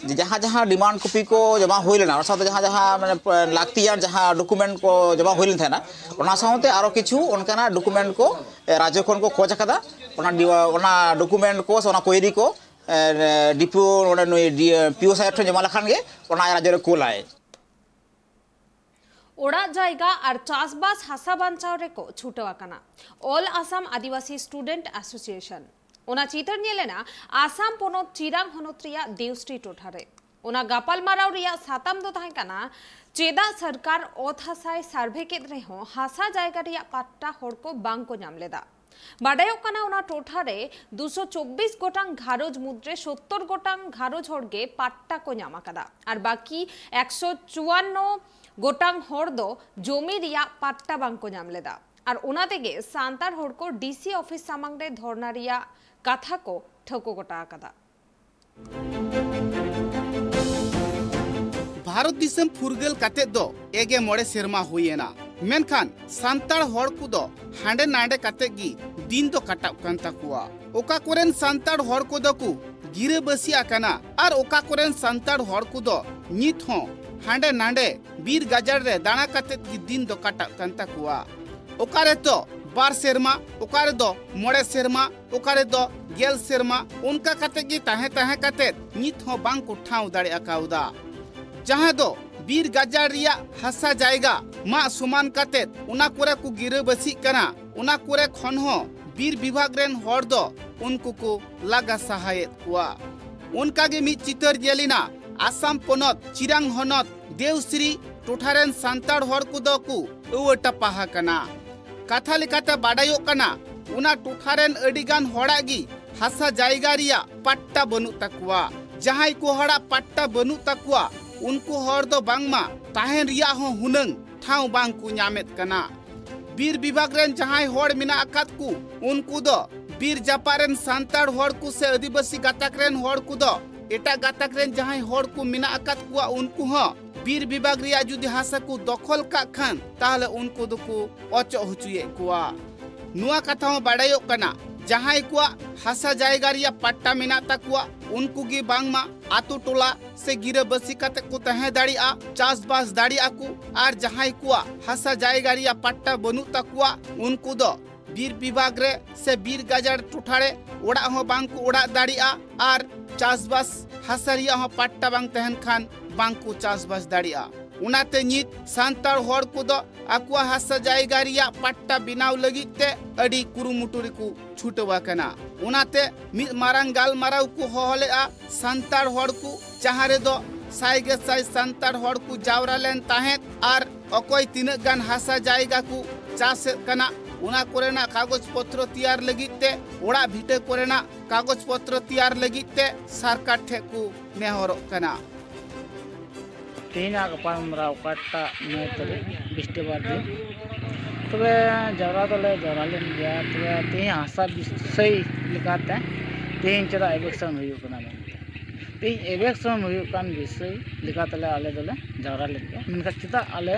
ᱡᱮ ᱡᱟᱦᱟᱸ ᱡᱟᱦᱟᱸ ᱰᱤᱢᱟᱱᱰ ᱠᱚᱯᱤ ᱠᱚ ᱡᱚᱢᱟ ᱦᱩᱭ ᱞᱮᱱᱟ, ᱚᱱᱟ ᱥᱟᱶᱛᱮ ᱡᱟᱦᱟᱸ ᱡᱟᱦᱟᱸ, ᱢᱟᱱᱮ, ᱯ-, ᱞᱟᱹᱠᱛᱤᱭᱟᱱ ᱡᱟᱦᱟᱸ ᱰᱚᱠᱩᱢᱮᱱᱴ ᱠᱚ ᱡᱚᱢᱟ ᱦᱩᱭ ᱞᱮᱱ ᱛᱟᱦᱮᱱᱟ, ᱚᱱᱟ ᱥᱟᱶᱛᱮ ᱟᱨᱚ ᱠᱤᱪᱷᱩ ᱚᱱᱠᱟᱱᱟᱜ ᱰᱚᱠᱩᱢᱮᱱᱴ ᱠᱚ, ᱮ, ᱨᱟᱡᱽᱡᱚ ᱠᱷᱚᱱ ᱠᱚ ᱠᱷᱚᱡᱽ ᱟᱠᱟᱫᱟ᱾ ᱚᱱᱟ ᱰᱤ-, ᱚᱱᱟ ᱰᱚᱠᱩᱢᱮᱱᱴ ᱠᱚ ᱥᱮ ᱚᱱᱟ ᱠᱚᱭᱨᱤ ᱠᱚ, ᱮ, ᱰᱤᱯᱤᱳ, ᱱᱚᱰᱮ ᱱᱩᱭ ᱰᱤ-, ᱯᱤ ᱳ ᱥᱟᱦᱮᱵᱽ ᱴᱷᱮᱱ ᱡᱚᱢᱟ ᱞᱮᱠᱷᱟᱱ ᱜᱮ ᱚᱱᱟ ᱨᱟᱡᱽᱡᱚ ᱨᱮ ᱠᱳᱞᱟᱭ᱾ ᱚᱲᱟᱜ ᱡᱟᱭᱜᱟ ᱟᱨ ᱪᱟᱥᱵᱟᱥ ᱦᱟᱥᱟ ᱵᱟᱧᱪᱟᱣ ᱨᱮᱠᱚ ᱪᱷᱩᱴᱟᱹᱣ ᱟᱠᱟᱱᱟ ᱚᱞ ᱟᱥᱟᱢ ᱟᱹᱫᱤᱵᱟᱹᱥᱤ ᱥᱴᱩᱰᱮᱱᱴ ᱮᱥᱳᱥᱤᱭᱮᱥᱚᱱ᱾ ᱚᱱᱟ ᱪᱤᱛᱟᱹᱨ ᱧᱮᱞ ᱮᱱᱟ ᱟᱥᱟᱢ ᱯᱚᱱᱚᱛ ᱪᱤᱨᱟᱝ ᱦᱚᱱᱚᱛ ᱨᱮᱭᱟᱜ ᱫᱮᱣᱥᱨᱤ ᱴᱚᱴᱷᱟ ᱨᱮ᱾ ᱚᱱᱟ ᱜᱟᱯᱟᱞᱢᱟᱨᱟᱣ ᱨᱮᱭᱟᱜ ᱥᱟᱛᱟᱢ ᱫᱚ ᱛᱟᱦᱮᱸ ᱠᱟᱱᱟ, ᱪᱮᱫᱟᱜ ᱥᱚᱨᱠᱟᱨ ᱚᱛ ᱦᱟᱥᱟᱭ ᱥᱟᱨᱵᱷᱮ ᱠᱮᱫ ᱨᱮᱦᱚᱸ ᱦᱟᱥᱟ ᱡᱟᱭᱜᱟ ᱨᱮᱭᱟᱜ ᱯᱟᱴᱴᱟ ᱦᱚᱲ ᱠᱚ ᱵᱟᱝ ᱠᱚ ᱧᱟᱢ ᱞᱮᱫᱟ᱾ ᱵᱟᱰᱟᱭᱚᱜ ᱠᱟᱱᱟ, ᱚᱱᱟ ᱴᱚᱴᱷᱟ ᱨᱮ ᱫᱩᱥᱚ ᱪᱚᱵᱵᱤᱥ ᱜᱚᱴᱟᱝ ᱜᱷᱟᱨᱚᱸᱡᱽ ᱢᱩᱫᱽᱨᱮ ᱥᱚᱛᱛᱚᱨ ᱜᱚᱴᱟᱝ ᱜᱷᱟᱨᱚᱸᱡᱽ ᱦᱚᱲ ᱜᱮ ᱯᱟᱴᱴᱟ ᱠᱚ ᱧᱟᱢ ᱟᱠᱟᱫᱟ ᱟᱨ ᱵᱟᱹᱠᱤ ᱮᱠᱥᱚ ᱪᱩᱣᱟᱱᱱᱚ ᱜᱚᱴᱟᱝ ᱦᱚᱲ ᱫᱚ ᱡᱚᱢᱤ ᱨᱮᱭᱟᱜ ᱯᱟᱴᱴᱟ ᱵᱟᱝ ᱠᱚ ᱧᱟᱢ ᱞᱮᱫᱟ᱾ ᱟᱨ ᱚᱱᱟ ᱛᱮᱜᱮ ᱥᱟᱱᱛᱟᱲ ᱦᱚᱲ ᱠᱚ ᱰᱤᱥᱤ ᱚᱯᱷᱤᱥ ᱥᱟᱢᱟᱝ ᱨᱮ ᱫᱷᱚᱨᱱᱟ ᱨᱮᱭᱟᱜ ᱠᱟᱛᱷᱟ ᱠᱚ ᱴᱷᱟᱹᱣᱠᱟᱹ ᱜᱚᱴᱟ ᱟᱠᱟᱫᱟ᱾ ᱵᱷᱟᱨᱚᱛ ᱫᱤᱥᱚᱢ ᱯᱷᱩᱨᱜᱟᱹᱞ ᱠᱟᱛᱮ ᱫᱚ ᱮᱜᱮ ᱢᱚᱬᱮ ᱥᱮᱨᱢᱟ ᱦᱩᱭ ᱮᱱᱟ, ᱢᱮᱱᱠᱷᱟᱱ ᱥᱟᱱᱛᱟᱲ ᱦᱚᱲ ᱠᱚᱫᱚ ᱦᱟᱸᱰᱮ ᱱᱟᱰᱮ ᱠᱟᱛᱮ ᱜᱮ ᱫᱤᱱ ᱫᱚ ᱠᱟᱴᱟᱜ ᱠᱟᱱ ᱛᱟᱠᱚᱣᱟ᱾ ᱚᱠᱟ ᱠᱚᱨᱮᱱ ᱥᱟᱱᱛᱟᱲ ᱦᱚᱲ ᱠᱚᱫᱚ ᱠᱚ ᱜᱤᱨᱟᱹᱵᱟᱹᱥᱤ ᱟᱠᱟᱱᱟ ᱟᱨ ᱚᱠᱟ ᱠᱚᱨᱮᱱ ᱥᱟᱱᱛᱟᱲ ᱦᱚᱲ ᱠᱚᱫᱚ ᱱᱤᱛ ᱦᱚᱸ ᱦᱟᱸᱰᱮ ᱱᱟᱰᱮ ᱵᱤᱨ ᱜᱟᱡᱟᱲ ᱨᱮ ᱫᱟᱬᱟ ᱠᱟᱛᱮ ᱜᱮ ᱫᱤᱱ ᱫᱚ ᱠᱟᱴᱟᱜ ᱠᱟᱱ ᱛᱟᱠᱚᱣᱟ᱾ ᱚᱠᱟ ᱨᱮᱫᱚ ᱵᱟᱨ ᱥᱮᱨᱢᱟ, ᱚᱠᱟ ᱨᱮᱫᱚ ᱢᱚᱬᱮ ᱥᱮᱨᱢᱟ, ᱚᱠᱟ ᱨᱮᱫᱚ ᱜᱮᱞ ᱥᱮᱨᱢᱟ, ᱚᱱᱠᱟ ᱠᱟᱛᱮ ᱜᱮ ᱛᱟᱦᱮᱸ ᱛᱟᱦᱮᱸ ᱠᱟᱛᱮ ᱱᱤᱛ ᱦᱚᱸ ᱵᱟᱝ ᱠᱚ ᱴᱷᱟᱶ ᱫᱟᱲᱮ ᱟᱠᱟᱣᱫᱟ᱾ ᱡᱟᱦᱟᱸ ᱫᱚ ᱵᱤᱨ ᱜᱟᱡᱟᱲ ᱨᱮᱭᱟᱜ ᱦᱟᱥᱟ ᱡᱟᱭᱜᱟ ᱢᱟᱜ ᱥᱚᱢᱟᱱ ᱠᱟᱛᱮ ᱚᱱᱟ ᱠᱚᱨᱮ ᱠᱚ ᱜᱤᱨᱟᱹᱵᱟᱹᱥᱤᱜ ᱠᱟᱱᱟ, ᱚᱱᱟ ᱠᱚᱨᱮ ᱠᱷᱚᱱ ᱦᱚᱸ ᱵᱤᱨ ᱵᱤᱵᱷᱟᱜᱽ ᱨᱮᱱ ᱦᱚᱲ ᱫᱚ ᱩᱱᱠᱩ ᱠᱚ ᱞᱟᱜᱟ ᱥᱟᱦᱟᱭᱮᱫ ᱠᱚᱣᱟ᱾ ᱚᱱᱠᱟ ᱜᱮ ᱢᱤᱫ ᱪᱤᱛᱟᱹᱨ ᱧᱮᱞ ᱮᱱᱟ ᱟᱥᱟᱢ ᱯᱚᱱᱚᱛ ᱪᱤᱨᱟᱝ ᱦᱚᱱᱚᱛ ᱫᱮᱣᱥᱨᱤ ᱴᱚᱴᱷᱟ ᱨᱮᱱ ᱥᱟᱱᱛᱟᱲ ᱦᱚᱲ ᱠᱚᱫᱚ ᱠᱚ ᱟᱹᱣᱟᱹ ᱴᱟᱯᱟᱦ ᱟᱠᱟᱱᱟ᱾ ᱠᱟᱛᱷᱟ ᱞᱮᱠᱟᱛᱮ ᱵᱟᱰᱟᱭᱚᱜ ᱠᱟᱱᱟ, ᱚᱱᱟ ᱴᱚᱴᱷᱟ ᱨᱮᱱ ᱟᱹᱰᱤ ᱜᱟᱱ ᱦᱚᱲᱟᱜ ᱜᱮ ᱦᱟᱥᱟ ᱡᱟᱭᱜᱟ ᱨᱮᱭᱟᱜ ᱯᱟᱴᱴᱟ ᱵᱟᱹᱱᱩᱜ ᱛᱟᱠᱚᱣᱟ᱾ ᱡᱟᱦᱟᱸᱭ ᱠᱚ ᱦᱚᱲᱟᱜ ᱯᱟᱴᱴᱟ ᱵᱟᱹᱱᱩᱜ ᱛᱟᱠᱚᱣᱟ, ᱩᱱᱠᱩ ᱦᱚᱲ ᱫᱚ ᱵᱟᱝᱢᱟ ᱛᱟᱦᱮᱱ ᱨᱮᱭᱟᱜ ᱦᱚᱸ ᱦᱩᱱᱟᱹᱝ ᱴᱷᱟᱶ ᱵᱟᱝ ᱠᱚ ᱧᱟᱢᱮᱫ ᱠᱟᱱᱟ᱾ ᱵᱤᱨ ᱵᱤᱵᱷᱟᱜᱽ ᱨᱮᱱ ᱡᱟᱦᱟᱸᱭ ᱦᱚᱲ ᱢᱮᱱᱟᱜ ᱟᱠᱟᱫ ᱠᱚ, ᱩᱱᱠᱩ ᱫᱚ ᱵᱤᱨ ᱡᱟᱯᱟᱜ ᱨᱮᱱ ᱥᱟᱱᱛᱟᱲ ᱦᱚᱲ ᱠᱚ ᱥᱮ ᱟᱹᱫᱤᱵᱟᱹᱥᱤ ᱜᱟᱛᱟᱠ ᱨᱮᱱ ᱦᱚᱲ ᱠᱚᱫᱚ ᱮᱴᱟᱜ ᱜᱟᱛᱟᱠ ᱨᱮᱱ ᱡᱟᱦᱟᱸᱭ ᱦᱚᱲ ᱠᱚ ᱢᱮᱱᱟᱜ ᱟᱠᱟᱫ ᱠᱚᱣᱟ, ᱩᱱᱠᱩ ᱦᱚᱸ ᱵᱤᱨ ᱵᱤᱵᱷᱟᱜᱽ ᱨᱮᱭᱟᱜ ᱡᱩᱫᱤ ᱦᱟᱥᱟ ᱠᱚ ᱫᱚᱠᱷᱚᱞ ᱠᱟᱜ ᱠᱷᱟᱱ, ᱛᱟᱦᱞᱮ ᱩᱱᱠᱩ ᱫᱚᱠᱚ ᱚᱪᱚᱜ ᱦᱚᱪᱚᱭᱮᱫ ᱠᱚᱣᱟ᱾ ᱱᱚᱣᱟ ᱠᱟᱛᱷᱟ ᱦᱚᱸ ᱵᱟᱰᱟᱭᱚᱜ ᱠᱟᱱᱟ, ᱡᱟᱦᱟᱸᱭ ᱠᱚᱣᱟᱜ ᱦᱟᱥᱟ ᱡᱟᱭᱜᱟ ᱨᱮᱭᱟᱜ ᱯᱟᱴᱴᱟ ᱢᱮᱱᱟᱜ ᱛᱟᱠᱚᱣᱟ, ᱩᱱᱠᱩ ᱜᱮ ᱵᱟᱝᱢᱟ ᱟᱛᱳ ᱴᱚᱞᱟ ᱥᱮ ᱜᱤᱨᱟᱹᱵᱟᱹᱥᱤ ᱠᱟᱛᱮ ᱠᱚ ᱛᱟᱦᱮᱸ ᱫᱟᱲᱮᱭᱟᱜᱼᱟ, ᱪᱟᱥᱵᱟᱥ ᱫᱟᱲᱮᱭᱟᱜᱼᱟ ᱠᱚ᱾ ᱟᱨ ᱡᱟᱦᱟᱸᱭ ᱠᱚᱣᱟᱜ ᱦᱟᱥᱟ ᱡᱟᱭᱜᱟ ᱨᱮᱭᱟᱜ ᱯᱟᱴᱴᱟ ᱵᱟᱹᱱᱩᱜ ᱛᱟᱠᱚᱣᱟ, ᱩᱱᱠᱩ ᱫᱚ ᱵᱤᱨ ᱵᱤᱵᱷᱟᱜᱽ ᱨᱮ ᱥᱮ ᱵᱤᱨ ᱜᱟᱡᱟᱲ ᱴᱚᱴᱷᱟ ᱨᱮ ᱚᱲᱟᱜ ᱦᱚᱸ ᱵᱟᱝ ᱠᱚ ᱚᱲᱟᱜ ᱫᱟᱲᱮᱭᱟᱜᱼᱟ ᱟᱨ ᱪᱟᱥᱵᱟᱥ ᱦᱟᱥᱟ ᱨᱮᱭᱟᱜ ᱦᱚᱸ ᱯᱟᱴᱴᱟ ᱵᱟᱝ ᱛᱟᱦᱮᱱ ᱠᱷᱟᱱ ᱵᱟᱝ ᱠᱚ ᱪᱟᱥᱵᱟᱥ ᱫᱟᱲᱮᱭᱟᱜᱼᱟ᱾ ᱚᱱᱟᱛᱮ ᱱᱤᱛ ᱥᱟᱱᱛᱟᱲ ᱦᱚᱲ ᱠᱚᱫᱚ ᱟᱠᱚᱣᱟᱜ ᱦᱟᱥᱟ ᱡᱟᱭᱜᱟ ᱨᱮᱭᱟᱜ ᱯᱟᱴᱴᱟ ᱵᱮᱱᱟᱣ ᱞᱟᱹᱜᱤᱫ ᱛᱮ ᱟᱹᱰᱤ ᱠᱩᱨᱩᱢᱩᱴᱩ ᱨᱮᱠᱚ ᱪᱷᱩᱴᱟᱹᱣ ᱟᱠᱟᱱᱟ᱾ ᱚᱱᱟᱛᱮ ᱢᱤᱫ ᱢᱟᱨᱟᱝ ᱜᱟᱞᱢᱟᱨᱟᱣ ᱠᱚ ᱦᱚᱦᱚ ᱞᱮᱫᱼᱟ ᱥᱟᱱᱛᱟᱲ ᱦᱚᱲ ᱠᱚ, ᱡᱟᱦᱟᱸ ᱨᱮᱫᱚ ᱥᱟᱭ ᱜᱮ ᱥᱟᱭ ᱥᱟᱱᱛᱟᱲ ᱦᱚᱲ ᱠᱚ ᱡᱟᱣᱨᱟ ᱞᱮᱱ ᱛᱟᱦᱮᱸᱫ ᱟᱨ ᱚᱠᱚᱭ ᱛᱤᱱᱟᱹᱜ ᱜᱟᱱ ᱦᱟᱥᱟ ᱡᱟᱭᱜᱟ ᱠᱚ ᱪᱟᱥᱮᱫ ᱠᱟᱱᱟ, ᱚᱱᱟ ᱠᱚᱨᱮᱱᱟᱜ ᱠᱟᱜᱚᱡᱽ ᱯᱚᱛᱨᱚ ᱛᱮᱭᱟᱨ ᱞᱟᱹᱜᱤᱫ ᱛᱮ, ᱚᱲᱟᱜ ᱵᱷᱤᱴᱟᱹ ᱠᱚᱨᱮᱱᱟᱜ ᱠᱟᱜᱚᱡᱽ ᱯᱚᱛᱨᱚ ᱛᱮᱭᱟᱨ ᱞᱟᱹᱜᱤᱫ ᱛᱮ ᱥᱚᱨᱠᱟᱨ ᱴᱷᱮᱱ ᱠᱚ ᱱᱮᱦᱚᱨᱚᱜ ᱠᱟᱱᱟ᱾ ᱛᱮᱦᱮᱧᱟᱜ ᱜᱟᱯᱟᱞᱢᱟᱨᱟᱣ ᱚᱠᱟᱴᱟᱜ ᱱᱚᱭ ᱛᱟᱹᱨᱤᱠᱷ ᱵᱤᱥᱴᱤᱵᱟᱨ ᱫᱤᱱ, ᱛᱚᱵᱮ ᱡᱟᱣᱨᱟ ᱫᱚᱞᱮ ᱡᱟᱣᱨᱟ ᱞᱮᱱ ᱜᱮᱭᱟ᱾ ᱛᱚᱵᱮ ᱛᱮᱦᱮᱧ ᱦᱟᱥᱟ ᱵᱤᱥᱚᱭ ᱞᱮᱠᱟᱛᱮ ᱛᱮᱦᱮᱧ ᱪᱮᱫᱟᱜ ᱤᱞᱮᱠᱥᱚᱱ ᱦᱩᱭᱩᱜ ᱠᱟᱱᱟ ᱢᱮᱱᱛᱮ, ᱛᱮᱦᱮᱧ ᱤᱞᱮᱠᱥᱚᱱ ᱦᱩᱭᱩᱜ ᱠᱟᱱ ᱵᱤᱥᱚᱭ ᱞᱮᱠᱟ ᱛᱮᱞᱮ ᱟᱞᱮ ᱫᱚᱞᱮ ᱡᱟᱣᱨᱟ ᱞᱮᱱ ᱜᱮᱭᱟ᱾ ᱢᱮᱱᱠᱷᱟᱱ ᱪᱮᱫᱟᱜ ᱟᱞᱮ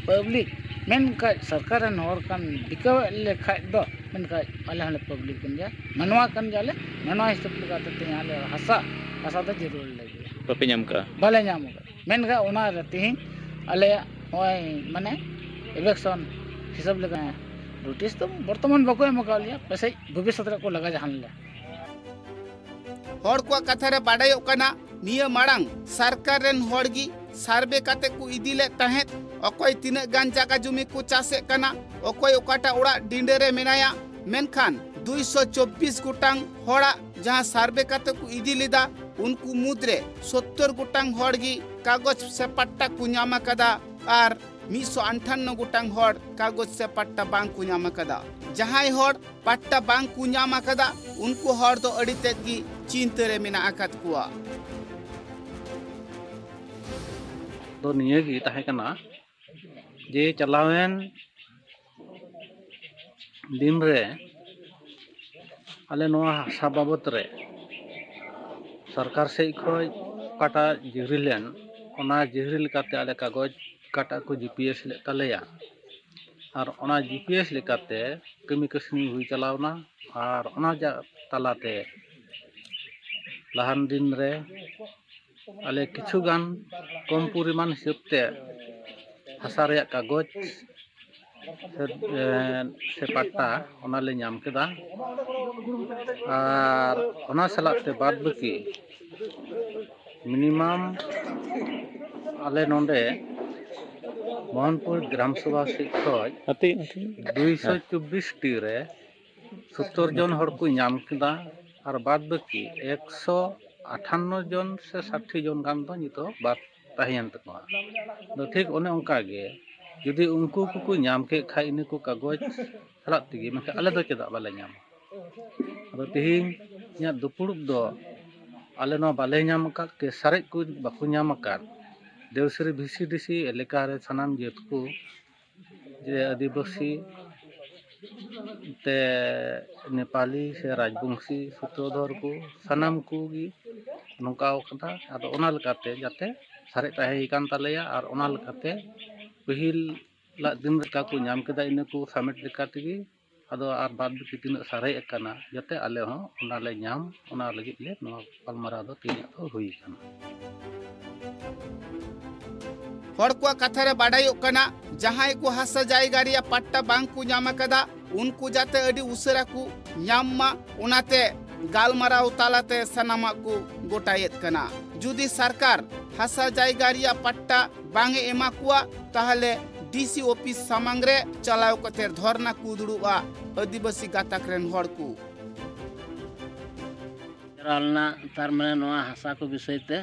ᱯᱟᱵᱽᱞᱤᱠ, ᱢᱮᱱᱠᱷᱟᱱ ᱥᱚᱨᱠᱟᱨ ᱨᱮᱱ ᱦᱚᱲ ᱠᱟᱱ ᱵᱤᱠᱟᱹᱣᱮᱫ ᱞᱮ ᱠᱷᱟᱡ ᱫᱚ, ᱢᱮᱱᱠᱷᱟᱱ ᱟᱞᱮ ᱦᱚᱸᱞᱮ ᱯᱟᱵᱽᱞᱤᱠ ᱠᱟᱱ ᱜᱮᱭᱟ, ᱢᱟᱱᱣᱟ ᱠᱟᱱ ᱜᱮᱭᱟᱞᱮ᱾ ᱢᱟᱱᱣᱟ ᱦᱤᱥᱟᱹᱵ ᱞᱮᱠᱟᱛᱮ ᱛᱮᱦᱮᱧ ᱟᱞᱮ ᱦᱟᱥᱟ, ᱦᱟᱥᱟ ᱫᱚ ᱡᱟᱹᱨᱩᱲ ᱞᱮ ᱜᱮᱭᱟ᱾ ᱵᱟᱯᱮ ᱧᱟᱢ ᱠᱟᱜᱼᱟ? ᱵᱟᱞᱮ ᱧᱟᱢ ᱟᱠᱟᱫᱟ᱾ ᱢᱮᱱᱠᱷᱟᱱ ᱚᱱᱟᱨᱮ ᱛᱮᱦᱮᱧ ᱟᱞᱮᱭᱟᱜ ᱱᱚᱜᱼᱚᱭ ᱢᱟᱱᱮ ᱤᱞᱮᱠᱥᱚᱱ ᱦᱤᱥᱟᱹᱵ ᱞᱮᱠᱟ ᱱᱳᱴᱤᱥ ᱫᱚ ᱵᱚᱨᱛᱚᱢᱟᱱ ᱵᱟᱠᱚ ᱮᱢ ᱟᱠᱟᱫ ᱞᱮᱭᱟ, ᱯᱟᱥᱮᱡ ᱵᱷᱚᱵᱤᱥᱥᱚᱛ ᱨᱮ ᱠᱚ ᱞᱟᱜᱟ ᱡᱟᱦᱟᱱ ᱞᱮᱭᱟ᱾ ᱦᱚᱲ ᱠᱚᱣᱟᱜ ᱠᱟᱛᱷᱟ ᱨᱮ ᱵᱟᱰᱟᱭᱚᱜ ᱠᱟᱱᱟ, ᱱᱤᱭᱟᱹ ᱢᱟᱲᱟᱝ ᱥᱚᱨᱠᱟᱨ ᱨᱮᱱ ᱦᱚᱲ ᱜᱮ ᱥᱟᱨᱵᱷᱮ ᱠᱟᱛᱮ ᱠᱚ ᱤᱫᱤ ᱞᱮᱫ ᱛᱟᱦᱮᱸᱫ, ᱚᱠᱚᱭ ᱛᱤᱱᱟᱹᱜ ᱜᱟᱱ ᱡᱟᱭᱜᱟ ᱡᱩᱢᱤ ᱠᱚ ᱪᱟᱥᱮᱫ ᱠᱟᱱᱟ, ᱚᱠᱚᱭ ᱚᱠᱟᱴᱟᱜ ᱚᱲᱟᱜ ᱰᱤᱸᱰᱟᱹ ᱨᱮ ᱢᱮᱱᱟᱭᱟ᱾ ᱢᱮᱱᱠᱷᱟᱱ ᱫᱩᱭᱥᱚ ᱪᱚᱵᱵᱤᱥ ᱜᱚᱴᱟᱝ ᱦᱚᱲᱟᱜ ᱡᱟᱦᱟᱸ ᱥᱟᱨᱵᱷᱮ ᱠᱟᱛᱮ ᱠᱚ ᱤᱫᱤ ᱞᱮᱫᱟ, ᱩᱱᱠᱩ ᱢᱩᱫᱽᱨᱮ ᱥᱚᱛᱛᱚᱨ ᱜᱚᱴᱟᱝ ᱦᱚᱲ ᱜᱮ ᱠᱟᱜᱚᱡᱽ ᱥᱮ ᱯᱟᱴᱴᱟ ᱠᱚ ᱧᱟᱢ ᱟᱠᱟᱫᱟ ᱟᱨ ᱢᱤᱫᱥᱚ ᱟᱴᱷᱟᱱᱱᱚ ᱜᱚᱴᱟᱝ ᱦᱚᱲ ᱠᱟᱜᱚᱡᱽ ᱥᱮ ᱯᱟᱴᱴᱟ ᱵᱟᱝ ᱠᱚ ᱧᱟᱢ ᱟᱠᱟᱫᱟ᱾ ᱡᱟᱦᱟᱸᱭ ᱦᱚᱲ ᱯᱟᱴᱴᱟ ᱵᱟᱝ ᱠᱚ ᱧᱟᱢ ᱟᱠᱟᱫᱟ, ᱩᱱᱠᱩ ᱦᱚᱲ ᱫᱚ ᱟᱹᱰᱤ ᱛᱮᱫ ᱜᱮ ᱪᱤᱱᱛᱟᱹ ᱨᱮ ᱢᱮᱱᱟᱜ ᱟᱠᱟᱫ ᱠᱚᱣᱟ᱾ ᱫᱚ ᱱᱤᱭᱟᱹ ᱜᱮ ᱛᱟᱦᱮᱸ ᱠᱟᱱᱟ ᱡᱮ ᱪᱟᱞᱟᱣᱮᱱ ᱫᱤᱱ ᱨᱮ ᱟᱞᱮ ᱱᱚᱣᱟ ᱦᱟᱥᱟ ᱵᱟᱵᱚᱛ ᱨᱮ ᱥᱚᱨᱠᱟᱨ ᱥᱮᱫ ᱠᱷᱚᱱ ᱚᱠᱟᱴᱟᱜ ᱡᱟᱹᱨᱤ ᱞᱮᱱ, ᱚᱱᱟ ᱡᱟᱹᱨᱤ ᱞᱮᱠᱟᱛᱮ ᱟᱞᱮ ᱠᱟᱜᱚᱡᱽ ᱚᱠᱟᱴᱟᱜ ᱠᱚ ᱡᱤ ᱯᱤ ᱮᱥ ᱞᱮᱫ ᱛᱟᱞᱮᱭᱟ, ᱟᱨ ᱚᱱᱟ ᱡᱤ ᱯᱤ ᱮᱥ ᱞᱮᱠᱟᱛᱮ ᱠᱟᱹᱢᱤ ᱠᱟᱹᱥᱱᱤ ᱦᱩᱭ ᱪᱟᱞᱟᱣᱱᱟ᱾ ᱟᱨ ᱚᱱᱟ ᱡᱟ-, ᱛᱟᱞᱟᱛᱮ ᱞᱟᱦᱟᱱ ᱫᱤᱱ ᱨᱮ ᱟᱞᱮ ᱠᱤᱪᱷᱩ ᱜᱟᱱ ᱠᱚᱢ ᱯᱚᱨᱤᱢᱟᱱ ᱦᱤᱥᱟᱹᱵ ᱛᱮ ᱦᱟᱥᱟ ᱨᱮᱭᱟᱜ ᱠᱟᱜᱚᱡᱽ ᱥᱮ, ᱮᱸ, ᱥᱮ ᱯᱟᱴᱴᱟ, ᱚᱱᱟᱞᱮ ᱧᱟᱢ ᱠᱮᱫᱟ᱾ ᱟᱨ ᱚᱱᱟ ᱥᱟᱞᱟᱜ ᱛᱮ ᱵᱟᱫᱽ ᱵᱟᱹᱠᱤ ᱢᱤᱱᱤᱢᱟᱢ ᱟᱞᱮ ᱱᱚᱰᱮ ᱢᱳᱦᱚᱱᱯᱩᱨ ᱜᱨᱟᱢ ᱥᱚᱵᱷᱟ ᱥᱮᱫ ᱠᱷᱚᱱ ᱟᱛᱮ, ᱟᱛᱮ᱾ ᱫᱩᱭᱥᱚ ᱪᱚᱵᱵᱤᱥ ᱴᱤ ᱨᱮ ᱥᱚᱛᱛᱚᱨ ᱡᱚᱱ ᱦᱚᱲ ᱠᱚ ᱧᱟᱢ ᱠᱮᱫᱟ ᱟᱨ ᱵᱟᱫ ᱵᱟᱹᱠᱤ ᱮᱠᱥᱚ ᱟᱴᱷᱟᱱᱱᱚ ᱡᱚᱱ ᱥᱮ ᱥᱟᱴᱴᱤ ᱡᱚᱱ ᱜᱟᱱ ᱫᱚ ᱱᱤᱛᱚᱜ ᱵᱟᱫ ᱛᱟᱦᱮᱸᱭᱮᱱ ᱛᱟᱠᱚᱣᱟ᱾ ᱟᱫᱚ ᱴᱷᱤᱠ ᱚᱱᱮ ᱚᱱᱠᱟ ᱜᱮ ᱡᱩᱫᱤ ᱩᱱᱠᱩ ᱠᱚᱠᱚ ᱧᱟᱢ ᱠᱮᱫ ᱠᱷᱟᱡ ᱤᱱᱟᱹ ᱠᱚ ᱠᱟᱜᱚᱡᱽ ᱥᱟᱞᱟᱜ ᱛᱮᱜᱮ, ᱢᱮᱱᱠᱷᱟᱱ ᱟᱞᱮ ᱫᱚ ᱪᱮᱫᱟᱜ ᱵᱟᱞᱮ ᱧᱟᱢᱟ? ᱟᱫᱚ ᱛᱮᱦᱮᱧ ᱤᱧᱟᱹᱜ ᱫᱩᱯᱲᱩᱵ ᱫᱚ ᱟᱞᱮ ᱱᱚᱣᱟ ᱵᱟᱞᱮ ᱧᱟᱢ ᱟᱠᱟᱫ ᱠᱮ ᱥᱟᱨᱮᱡ ᱠᱚ ᱵᱟᱠᱚ ᱧᱟᱢ ᱟᱠᱟᱫ ᱰᱮᱣᱥᱨᱤ ᱵᱷᱤ ᱥᱤ ᱰᱤ ᱥᱤ ᱮᱞᱟᱠᱟ ᱨᱮ ᱥᱟᱱᱟᱢ ᱡᱟᱹᱛ ᱠᱚ, ᱡᱮ ᱟᱹᱫᱤᱵᱟᱹᱥᱤ ᱛᱮ ᱱᱮᱯᱟᱞᱤ ᱥᱮ ᱨᱟᱡᱽᱵᱚᱝᱥᱤ ᱥᱩᱛᱨᱚᱫᱷᱚᱨ ᱠᱚ ᱥᱟᱱᱟᱢ ᱠᱚᱜᱮ ᱱᱚᱝᱠᱟ ᱠᱟᱱᱟ᱾ ᱟᱫᱚ ᱚᱱᱟ ᱞᱮᱠᱟᱛᱮ ᱡᱟᱛᱮ ᱥᱟᱨᱮᱡ ᱛᱟᱦᱮᱸ ᱠᱟᱱ ᱛᱟᱞᱮᱭᱟ ᱟᱨ ᱚᱱᱟ ᱞᱮᱠᱟᱛᱮ ᱯᱟᱹᱦᱤᱞ ᱞᱟᱜ ᱫᱤᱱ ᱞᱮᱠᱟ ᱠᱚ ᱧᱟᱢ ᱠᱮᱫᱟ, ᱤᱱᱟᱹ ᱠᱚ ᱥᱟᱵᱢᱤᱴ ᱞᱮᱠᱟ ᱛᱮᱜᱮ ᱟᱫᱚ ᱟᱨ ᱵᱟᱫ ᱵᱟᱹᱠᱤ ᱛᱤᱱᱟᱹᱜ ᱥᱟᱨᱮᱡ ᱟᱠᱟᱱᱟ ᱡᱟᱛᱮ ᱟᱞᱮ ᱦᱚᱸ ᱚᱱᱟ ᱞᱮ ᱧᱟᱢ, ᱚᱱᱟ ᱞᱟᱹᱜᱤᱫ ᱞᱮ ᱱᱚᱣᱟ ᱜᱟᱞᱢᱟᱨᱟᱣ ᱫᱚ ᱛᱮᱦᱮᱧᱟᱜ ᱫᱚ ᱦᱩᱭ ᱟᱠᱟᱱᱟ᱾ ᱦᱚᱲ ᱠᱚᱣᱟᱜ ᱠᱟᱛᱷᱟ ᱨᱮ ᱵᱟᱰᱟᱭᱚᱜ ᱠᱟᱱᱟ, ᱡᱟᱦᱟᱸᱭ ᱠᱚ ᱦᱟᱥᱟ ᱡᱟᱭᱜᱟ ᱨᱮᱭᱟᱜ ᱯᱟᱴᱴᱟ ᱵᱟᱝ ᱠᱚ ᱧᱟᱢ ᱟᱠᱟᱫᱟ, ᱩᱱᱠᱩ ᱡᱟᱛᱮ ᱟᱹᱰᱤ ᱩᱥᱟᱹᱨᱟ ᱠᱚ ᱧᱟᱢ ᱢᱟ, ᱚᱱᱟᱛᱮ ᱜᱟᱞᱢᱟᱨᱟᱣ ᱛᱟᱞᱟᱛᱮ ᱥᱟᱱᱟᱢᱟᱜ ᱠᱚ ᱜᱚᱴᱟᱭᱮᱫ ᱠᱟᱱᱟ᱾ ᱡᱩᱫᱤ ᱥᱚᱨᱠᱟᱨ ᱦᱟᱥᱟ ᱡᱟᱭᱜᱟ ᱨᱮᱭᱟᱜ ᱯᱟᱴᱴᱟ ᱵᱟᱝ ᱮ ᱮᱢᱟ ᱠᱚᱣᱟ, ᱛᱟᱦᱚᱞᱮ ᱰᱤ ᱥᱤ ᱚᱯᱷᱤᱥ ᱥᱟᱢᱟᱝ ᱨᱮ ᱪᱟᱞᱟᱣ ᱠᱟᱛᱮ ᱫᱷᱚᱨᱱᱟ ᱠᱚ ᱫᱩᱲᱩᱵᱼᱟ ᱟᱹᱫᱤᱵᱟᱹᱥᱤ ᱜᱟᱛᱟᱠ ᱨᱮᱱ ᱦᱚᱲ ᱠᱚ᱾ ᱪᱟᱞᱟᱣ ᱞᱮᱱᱟ, ᱛᱟᱨ ᱢᱟᱱᱮ ᱱᱚᱣᱟ ᱦᱟᱥᱟ ᱠᱚ ᱵᱤᱥᱚᱭ ᱛᱮ,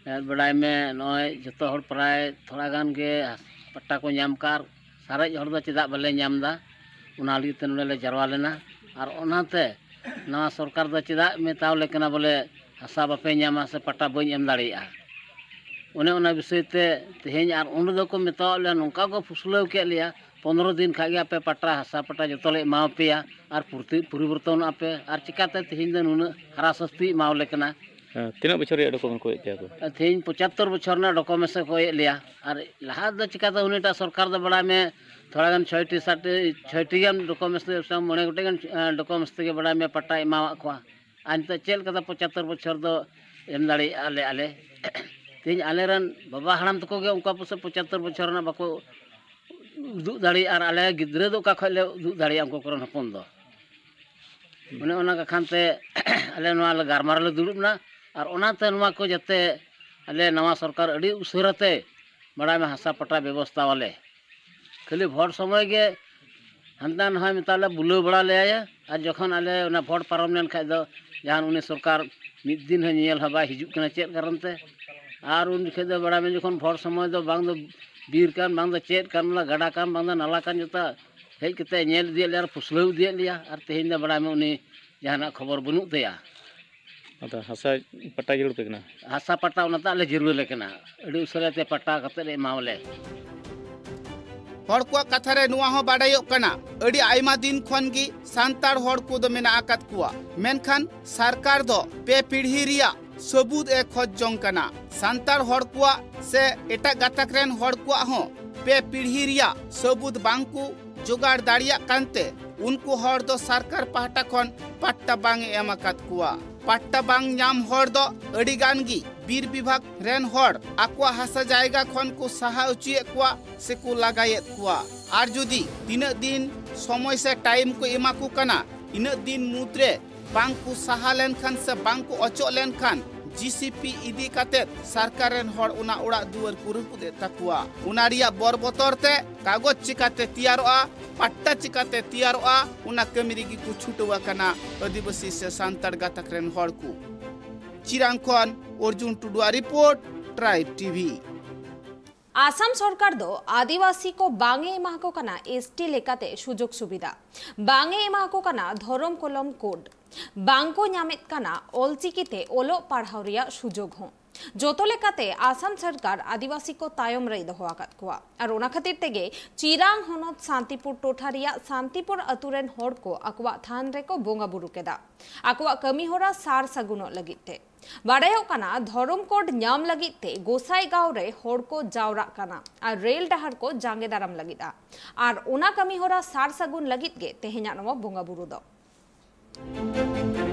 ᱮ, ᱵᱟᱰᱟᱭ ᱢᱮ, ᱱᱚᱜᱼᱚᱭ ᱡᱚᱛᱚ ᱦᱚᱲ ᱯᱨᱟᱭ ᱛᱷᱚᱲᱟ ᱜᱟᱱ ᱜᱮ ᱯᱟᱴᱴᱟ ᱠᱚ ᱧᱟᱢ ᱠᱟᱜ, ᱥᱟᱨᱮᱡ ᱦᱚᱲ ᱫᱚ ᱪᱮᱫᱟᱜ ᱵᱟᱞᱮ ᱧᱟᱢ ᱮᱫᱟ, ᱚᱱᱟ ᱞᱟᱹᱜᱤᱫ ᱛᱮ ᱱᱚᱰᱮ ᱞᱮ ᱡᱟᱨᱣᱟ ᱞᱮᱱᱟ᱾ ᱟᱨ ᱚᱱᱟᱛᱮ ᱱᱟᱣᱟ ᱥᱚᱨᱠᱟᱨ ᱫᱚ ᱪᱮᱫᱟᱜ ᱢᱮᱛᱟᱣ ᱞᱮ ᱠᱟᱱᱟ ᱵᱚᱞᱮ ᱦᱟᱥᱟ ᱵᱟᱯᱮ ᱧᱟᱢᱟ ᱥᱮ ᱯᱟᱴᱟ ᱵᱟᱹᱧ ᱮᱢ ᱫᱟᱲᱮᱭᱟᱜᱼᱟ? ᱚᱱᱮ ᱚᱱᱟ ᱵᱤᱥᱚᱭ ᱛᱮ ᱛᱮᱦᱮᱧ ᱟᱨ ᱩᱱ ᱨᱮᱫᱚ ᱠᱚ ᱢᱮᱛᱟᱣᱟᱫ ᱞᱮᱭᱟ, ᱱᱚᱝᱠᱟ ᱠᱚ ᱯᱷᱩᱥᱞᱟᱹᱣ ᱠᱮᱫ ᱞᱮᱭᱟ, ᱯᱚᱱᱨᱚ ᱫᱤᱱ ᱠᱷᱟᱡ ᱜᱮ ᱟᱯᱮ ᱯᱟᱴᱟ, ᱦᱟᱥᱟ ᱯᱟᱴᱟ ᱡᱚᱛᱚ ᱞᱮ ᱮᱢᱟᱣᱟᱯᱮᱭᱟ ᱟᱨ ᱯᱩᱨᱛᱤ ᱯᱚᱨᱤᱵᱚᱨᱛᱚᱱᱚᱜᱼᱟ ᱯᱮ᱾ ᱟᱨ ᱪᱤᱠᱟᱛᱮ ᱛᱮᱦᱮᱧ ᱫᱚ ᱱᱩᱱᱟᱹᱜ ᱦᱟᱨᱟ ᱥᱟᱥᱛᱤ ᱮᱢᱟᱣ ᱞᱮ ᱠᱟᱱᱟ? ᱦᱮᱸ, ᱛᱤᱱᱟᱹᱜ ᱵᱚᱪᱷᱚᱨ ᱨᱮᱭᱟᱜ ᱰᱚᱠᱩᱢᱮᱱᱴ ᱠᱚ ᱦᱩᱭᱩᱜ ᱛᱟᱭᱟ ᱠᱚ? ᱛᱮᱦᱮᱧ ᱯᱚᱸᱪᱟᱛᱛᱚᱨ ᱵᱚᱪᱷᱚᱨ ᱨᱮᱱᱟᱜ ᱰᱚᱠᱩᱢᱮᱱᱴᱥ ᱠᱚ ᱦᱩᱭᱩᱜ ᱞᱮᱭᱟ᱾ ᱟᱨ ᱞᱟᱦᱟ ᱫᱚ ᱪᱤᱠᱟᱛᱮ ᱩᱱᱤᱴᱟᱜ ᱥᱚᱨᱠᱟᱨ ᱫᱚ ᱵᱟᱲᱟᱭ ᱢᱮ, ᱛᱷᱚᱲᱟ ᱜᱟᱱ ᱪᱷᱚᱭᱴᱤ ᱥᱟᱛᱴᱤ, ᱪᱷᱚᱭᱴᱤ ᱜᱟᱱ ᱰᱚᱠᱩᱢᱮᱱᱴᱥ ᱛᱮ, ᱢᱚᱬᱮ ᱜᱚᱴᱮᱡ ᱜᱟᱱ, ᱮᱸ, ᱰᱚᱠᱩᱢᱮᱱᱴᱥ ᱛᱮᱜᱮ ᱵᱟᱲᱟᱭ ᱢᱮ ᱯᱟᱴᱟᱭ ᱮᱢᱟᱣᱟᱜ ᱠᱚᱣᱟ᱾ ᱟᱨ ᱱᱤᱛᱚᱜ ᱪᱮᱫ ᱞᱮᱠᱟᱛᱮ ᱯᱚᱸᱪᱟᱛᱛᱚᱨ ᱵᱚᱪᱷᱚᱨ ᱫᱚ ᱮᱢ ᱫᱟᱲᱮᱭᱟᱜᱼᱟ ᱞᱮ ᱟᱞᱮ? ᱛᱮᱦᱮᱧ ᱟᱞᱮᱨᱮᱱ ᱵᱟᱵᱟ ᱦᱟᱲᱟᱢ ᱛᱟᱠᱚ ᱜᱮ ᱚᱱᱠᱟ ᱯᱟᱥᱮᱡ ᱯᱚᱸᱪᱟᱛᱛᱚᱨ ᱵᱚᱪᱷᱚᱨ ᱨᱮᱱᱟᱜ ᱵᱟᱠᱚ ᱩᱫᱩᱜ ᱫᱟᱲᱮᱭᱟᱜᱼᱟ, ᱟᱨ ᱟᱞᱮ ᱜᱤᱫᱽᱨᱟᱹ ᱫᱚ ᱚᱠᱟ ᱠᱷᱚᱡ ᱞᱮ ᱩᱫᱩᱜ ᱫᱟᱲᱮᱭᱟᱜᱼᱟ ᱩᱱᱠᱩ ᱠᱚᱨᱮᱱ ᱦᱚᱯᱚᱱ ᱫᱚ? ᱚᱱᱮ ᱚᱱᱟ ᱠᱟᱠᱷᱟᱱ ᱛᱮ ᱟᱞᱮ ᱱᱚᱣᱟ ᱞᱮ ᱜᱟᱞᱢᱟᱨᱟᱣ ᱞᱮ ᱫᱩᱲᱩᱵ ᱮᱱᱟ᱾ ᱟᱨ ᱚᱱᱟᱛᱮ ᱱᱚᱣᱟ ᱠᱚ ᱡᱟᱛᱮ ᱟᱞᱮ ᱱᱟᱣᱟ ᱥᱚᱨᱠᱟᱨ ᱟᱹᱰᱤ ᱩᱥᱟᱹᱨᱟ ᱛᱮ ᱵᱟᱲᱟᱭ ᱢᱮ ᱦᱟᱥᱟ ᱯᱟᱴᱟ ᱵᱮᱵᱚᱥᱛᱷᱟ ᱟᱞᱮ᱾ ᱠᱷᱟᱹᱞᱤ ᱵᱷᱳᱴ ᱥᱚᱢᱚᱭ ᱜᱮ ᱦᱟᱱᱛᱮ ᱱᱟᱦᱟᱭ ᱢᱮᱛᱟ ᱞᱮ, ᱵᱩᱞᱟᱹᱣ ᱵᱟᱲᱟ ᱞᱮᱭᱟᱭ᱾ ᱟᱨ ᱡᱚᱠᱷᱚᱱ ᱟᱞᱮ ᱚᱱᱟ ᱵᱷᱳᱴ ᱯᱟᱨᱚᱢ ᱞᱮᱱ ᱠᱷᱟᱡ ᱫᱚ, ᱡᱟᱦᱟᱱ ᱩᱱᱤ ᱥᱚᱨᱠᱟᱨ ᱢᱤᱫ ᱫᱤᱱ ᱦᱚᱸ ᱧᱮᱧᱮᱞ ᱦᱚᱸ ᱵᱟᱭ ᱦᱤᱡᱩᱜ ᱠᱟᱱᱟ, ᱪᱮᱫ ᱠᱟᱨᱚᱱ ᱛᱮ? ᱟᱨ ᱩᱱ ᱡᱚᱠᱷᱮᱡ ᱫᱚ ᱵᱟᱲᱟᱭ ᱢᱮ, ᱡᱚᱠᱷᱚᱱ ᱵᱷᱳᱴ ᱥᱚᱢᱚᱭ ᱫᱚ ᱵᱟᱝ ᱫᱚ ᱵᱤᱨ ᱠᱟᱱ, ᱵᱟᱝ ᱫᱚ ᱪᱮᱫ ᱠᱟᱱ, ᱚᱱᱟ ᱜᱟᱰᱟ ᱠᱟᱱ, ᱵᱟᱝ ᱫᱚ ᱱᱟᱞᱟ ᱠᱟᱱ, ᱡᱚᱛᱚ ᱦᱮᱡ ᱠᱟᱛᱮ ᱧᱮᱞ ᱤᱫᱤᱭᱮᱫ ᱞᱮᱭᱟ ᱟᱨ ᱯᱷᱩᱥᱞᱟᱹᱣ ᱤᱫᱤᱭᱮᱫ ᱞᱮᱭᱟ᱾ ᱟᱨ ᱛᱮᱦᱮᱧ ᱫᱚ ᱵᱟᱲᱟᱭ ᱢᱮ, ᱩᱱᱤ ᱡᱟᱦᱟᱱᱟᱜ ᱠᱷᱚᱵᱚᱨ ᱵᱟᱹᱱᱩᱜ ᱛᱟᱭᱟ᱾ ᱟᱫᱚ ᱦᱟᱥᱟ ᱯᱟᱴᱟ ᱡᱟᱹᱨᱩᱲ ᱯᱮ ᱠᱟᱱᱟ? ᱦᱟᱥᱟ ᱯᱟᱴᱟ, ᱚᱱᱟᱛᱮ ᱟᱞᱮ ᱡᱟᱹᱨᱩᱲ ᱟᱞᱮ ᱠᱟᱱᱟ᱾ ᱟᱹᱰᱤ ᱩᱥᱟᱹᱨᱟ ᱛᱮ ᱯᱟᱴᱟ ᱠᱟᱛᱮ ᱞᱮ ᱮᱢᱟᱣᱟᱞᱮ᱾ ᱦᱚᱲ ᱠᱚᱣᱟᱜ ᱠᱟᱛᱷᱟ ᱨᱮ ᱱᱚᱣᱟ ᱦᱚᱸ ᱵᱟᱰᱟᱭᱚᱜ ᱠᱟᱱᱟ, ᱟᱹᱰᱤ ᱟᱭᱢᱟ ᱫᱤᱱ ᱠᱷᱚᱱ ᱜᱮ ᱥᱟᱱᱛᱟᱲ ᱦᱚᱲ ᱠᱚᱫᱚ ᱢᱮᱱᱟᱜ ᱟᱠᱟᱫ ᱠᱚᱣᱟ, ᱢᱮᱱᱠᱷᱟᱱ ᱥᱚᱨᱠᱟᱨ ᱫᱚ ᱯᱮ ᱯᱤᱲᱦᱤ ᱨᱮᱭᱟᱜ ᱥᱟᱹᱵᱩᱫ ᱮ ᱠᱷᱚᱡᱽ ᱡᱚᱝ ᱠᱟᱱᱟ᱾ ᱥᱟᱱᱛᱟᱲ ᱦᱚᱲ ᱠᱚᱣᱟᱜ ᱥᱮ ᱮᱴᱟᱜ ᱜᱟᱛᱟᱠ ᱨᱮᱱ ᱦᱚᱲ ᱠᱚᱣᱟᱜ ᱦᱚᱸ ᱯᱮ ᱯᱤᱲᱦᱤ ᱨᱮᱭᱟᱜ ᱥᱟᱹᱵᱩᱫ ᱵᱟᱝ ᱠᱚ ᱡᱚᱜᱟᱲ ᱫᱟᱲᱮᱭᱟᱜ ᱠᱟᱱᱛᱮ ᱩᱱᱠᱩ ᱦᱚᱲ ᱫᱚ ᱥᱚᱨᱠᱟᱨ ᱯᱟᱦᱴᱟ ᱠᱷᱚᱱ ᱯᱟᱴᱴᱟ ᱵᱟᱝ ᱮ ᱮᱢ ᱟᱠᱟᱫ ᱠᱚᱣᱟ᱾ ᱯᱟᱴᱴᱟ ᱵᱟᱝ ᱧᱟᱢ ᱦᱚᱲ ᱫᱚ ᱟᱹᱰᱤ ᱜᱟᱱ ᱜᱮ ᱵᱤᱨ ᱵᱤᱵᱷᱟᱜᱽ ᱨᱮᱱ ᱦᱚᱲ ᱟᱠᱚᱣᱟᱜ ᱦᱟᱥᱟ ᱡᱟᱭᱜᱟ ᱠᱷᱚᱱ ᱠᱚ ᱥᱟᱦᱟ ᱦᱚᱪᱚᱭᱮᱫ ᱠᱚᱣᱟ ᱥᱮ ᱠᱚ ᱞᱟᱜᱟᱭᱮᱫ ᱠᱚᱣᱟ᱾ ᱟᱨ ᱡᱩᱫᱤ ᱛᱤᱱᱟᱹᱜ ᱫᱤᱱ ᱥᱚᱢᱚᱭ ᱥᱮ ᱴᱟᱭᱤᱢ ᱠᱚ ᱮᱢᱟ ᱠᱚ ᱠᱟᱱᱟ, ᱤᱱᱟᱹᱜ ᱫᱤᱱ ᱢᱩᱫᱽᱨᱮ ᱵᱟᱝ ᱠᱚ ᱥᱟᱦᱟ ᱞᱮᱱᱠᱷᱟᱱ ᱥᱮ ᱵᱟᱝ ᱠᱚ ᱚᱪᱚᱜ ᱞᱮᱱᱠᱷᱟᱱ ᱡᱤ ᱥᱤ ᱯᱤ ᱤᱫᱤ ᱠᱟᱛᱮ ᱥᱚᱨᱠᱟᱨ ᱨᱮᱱ ᱦᱚᱲ ᱚᱱᱟ ᱚᱲᱟᱜ ᱫᱩᱣᱟᱹᱨ ᱠᱚ ᱨᱟᱹᱯᱩᱫ ᱮᱫ ᱛᱟᱠᱚᱣᱟ᱾ ᱚᱱᱟ ᱨᱮᱭᱟᱜ ᱵᱚᱨ ᱵᱚᱛᱚᱨ ᱛᱮ ᱠᱟᱜᱚᱡᱽ ᱪᱤᱠᱟᱛᱮ ᱛᱮᱭᱟᱨᱚᱜᱼᱟ, ᱯᱟᱴᱴᱟ ᱪᱤᱠᱟᱛᱮ ᱛᱮᱭᱟᱨᱚᱜᱼᱟ, ᱚᱱᱟ ᱠᱟᱹᱢᱤ ᱨᱮᱜᱮ ᱠᱚ ᱪᱷᱩᱴᱟᱹᱣ ᱟᱠᱟᱱᱟ ᱟᱹᱫᱤᱵᱟᱹᱥᱤ ᱥᱮ ᱥᱟᱱᱛᱟᱲ ᱜᱟᱛᱟᱠ ᱨᱮᱱ ᱦᱚᱲ ᱠᱚ᱾ ᱪᱤᱨᱟᱝ ᱠᱷᱚᱱ ᱚᱨᱡᱩᱱ ᱴᱩᱰᱩᱣᱟᱜ ᱨᱤᱯᱳᱨᱴ, ᱴᱨᱟᱭᱤᱵᱽ ᱴᱤᱵᱷᱤ᱾ ᱟᱥᱟᱢ ᱥᱚᱨᱠᱟᱨ ᱫᱚ ᱟᱹᱫᱤᱵᱟᱹᱥᱤ ᱠᱚ ᱵᱟᱝ ᱮ ᱮᱢᱟ ᱠᱚ ᱠᱟᱱᱟ ᱮᱥ ᱴᱤ ᱞᱮᱠᱟᱛᱮ ᱥᱩᱡᱳᱜᱽ ᱥᱩᱵᱤᱫᱷᱟ, ᱵᱟᱝ ᱮ ᱮᱢᱟ ᱠᱚ ᱠᱟᱱᱟ ᱫᱷᱚᱨᱚᱢ ᱠᱚᱞᱚᱢ ᱠᱳᱰ, ᱵᱟᱝ ᱠᱚ ᱧᱟᱢᱮᱫ ᱠᱟᱱᱟ ᱚᱞᱪᱤᱠᱤ ᱛᱮ ᱚᱞᱚᱜ ᱯᱟᱲᱦᱟᱣ ᱨᱮᱭᱟᱜ ᱥᱩᱡᱳᱜᱽ ᱦᱚᱸ᱾ ᱡᱚᱛᱚ ᱞᱮᱠᱟᱛᱮ ᱟᱥᱟᱢ ᱥᱚᱨᱠᱟᱨ ᱟᱹᱫᱤᱵᱟᱹᱥᱤ ᱠᱚ ᱛᱟᱭᱚᱢ ᱨᱮᱭ ᱫᱚᱦᱚ ᱟᱠᱟᱫ ᱠᱚᱣᱟ᱾ ᱟᱨ ᱚᱱᱟ ᱠᱷᱟᱹᱛᱤᱨ ᱛᱮᱜᱮ ᱪᱤᱨᱟᱝ ᱦᱚᱱᱚᱛ ᱥᱟᱱᱛᱤᱯᱩᱨ ᱴᱚᱴᱷᱟ ᱨᱮᱭᱟᱜ ᱥᱟᱱᱛᱤᱯᱩᱨ ᱟᱹᱛᱩ ᱨᱮᱱ ᱦᱚᱲ ᱠᱚ ᱟᱠᱚᱣᱟᱜ ᱛᱷᱟᱱ ᱨᱮᱠᱚ ᱵᱚᱸᱜᱟ ᱵᱩᱨᱩ ᱠᱮᱫᱟ, ᱟᱠᱚᱣᱟᱜ ᱠᱟᱹᱢᱤ ᱦᱚᱨᱟ ᱥᱟᱨ ᱥᱟᱹᱜᱩᱱᱚᱜ ᱞᱟᱹᱜᱤᱫ ᱛᱮ᱾ ᱵᱟᱰᱟᱭᱚᱜ ᱠᱟᱱᱟ, ᱫᱷᱚᱨᱚᱢ ᱠᱳᱰ ᱧᱟᱢ ᱞᱟᱹᱜᱤᱫ ᱛᱮ ᱜᱚᱥᱟᱭᱜᱟᱸᱣ ᱨᱮ ᱦᱚᱲ ᱠᱚ ᱡᱟᱣᱨᱟᱜ ᱠᱟᱱᱟ ᱟᱨ ᱨᱮᱞ ᱰᱟᱦᱟᱨ ᱠᱚ ᱡᱟᱸᱜᱮ ᱫᱟᱨᱟᱢ ᱞᱟᱹᱜᱤᱫᱼᱟ᱾ ᱟᱨ ᱚᱱᱟ ᱠᱟᱹᱢᱤ ᱦᱚᱨᱟ ᱥᱟᱨ ᱥᱟᱹᱜᱩᱱ ᱞᱟᱹᱜᱤᱫ ᱜᱮ ᱛᱮᱦᱮᱧᱟᱜ ᱱᱚᱣᱟ ᱵᱚᱸᱜᱟ ᱵᱩᱨᱩ ᱫᱚ᱾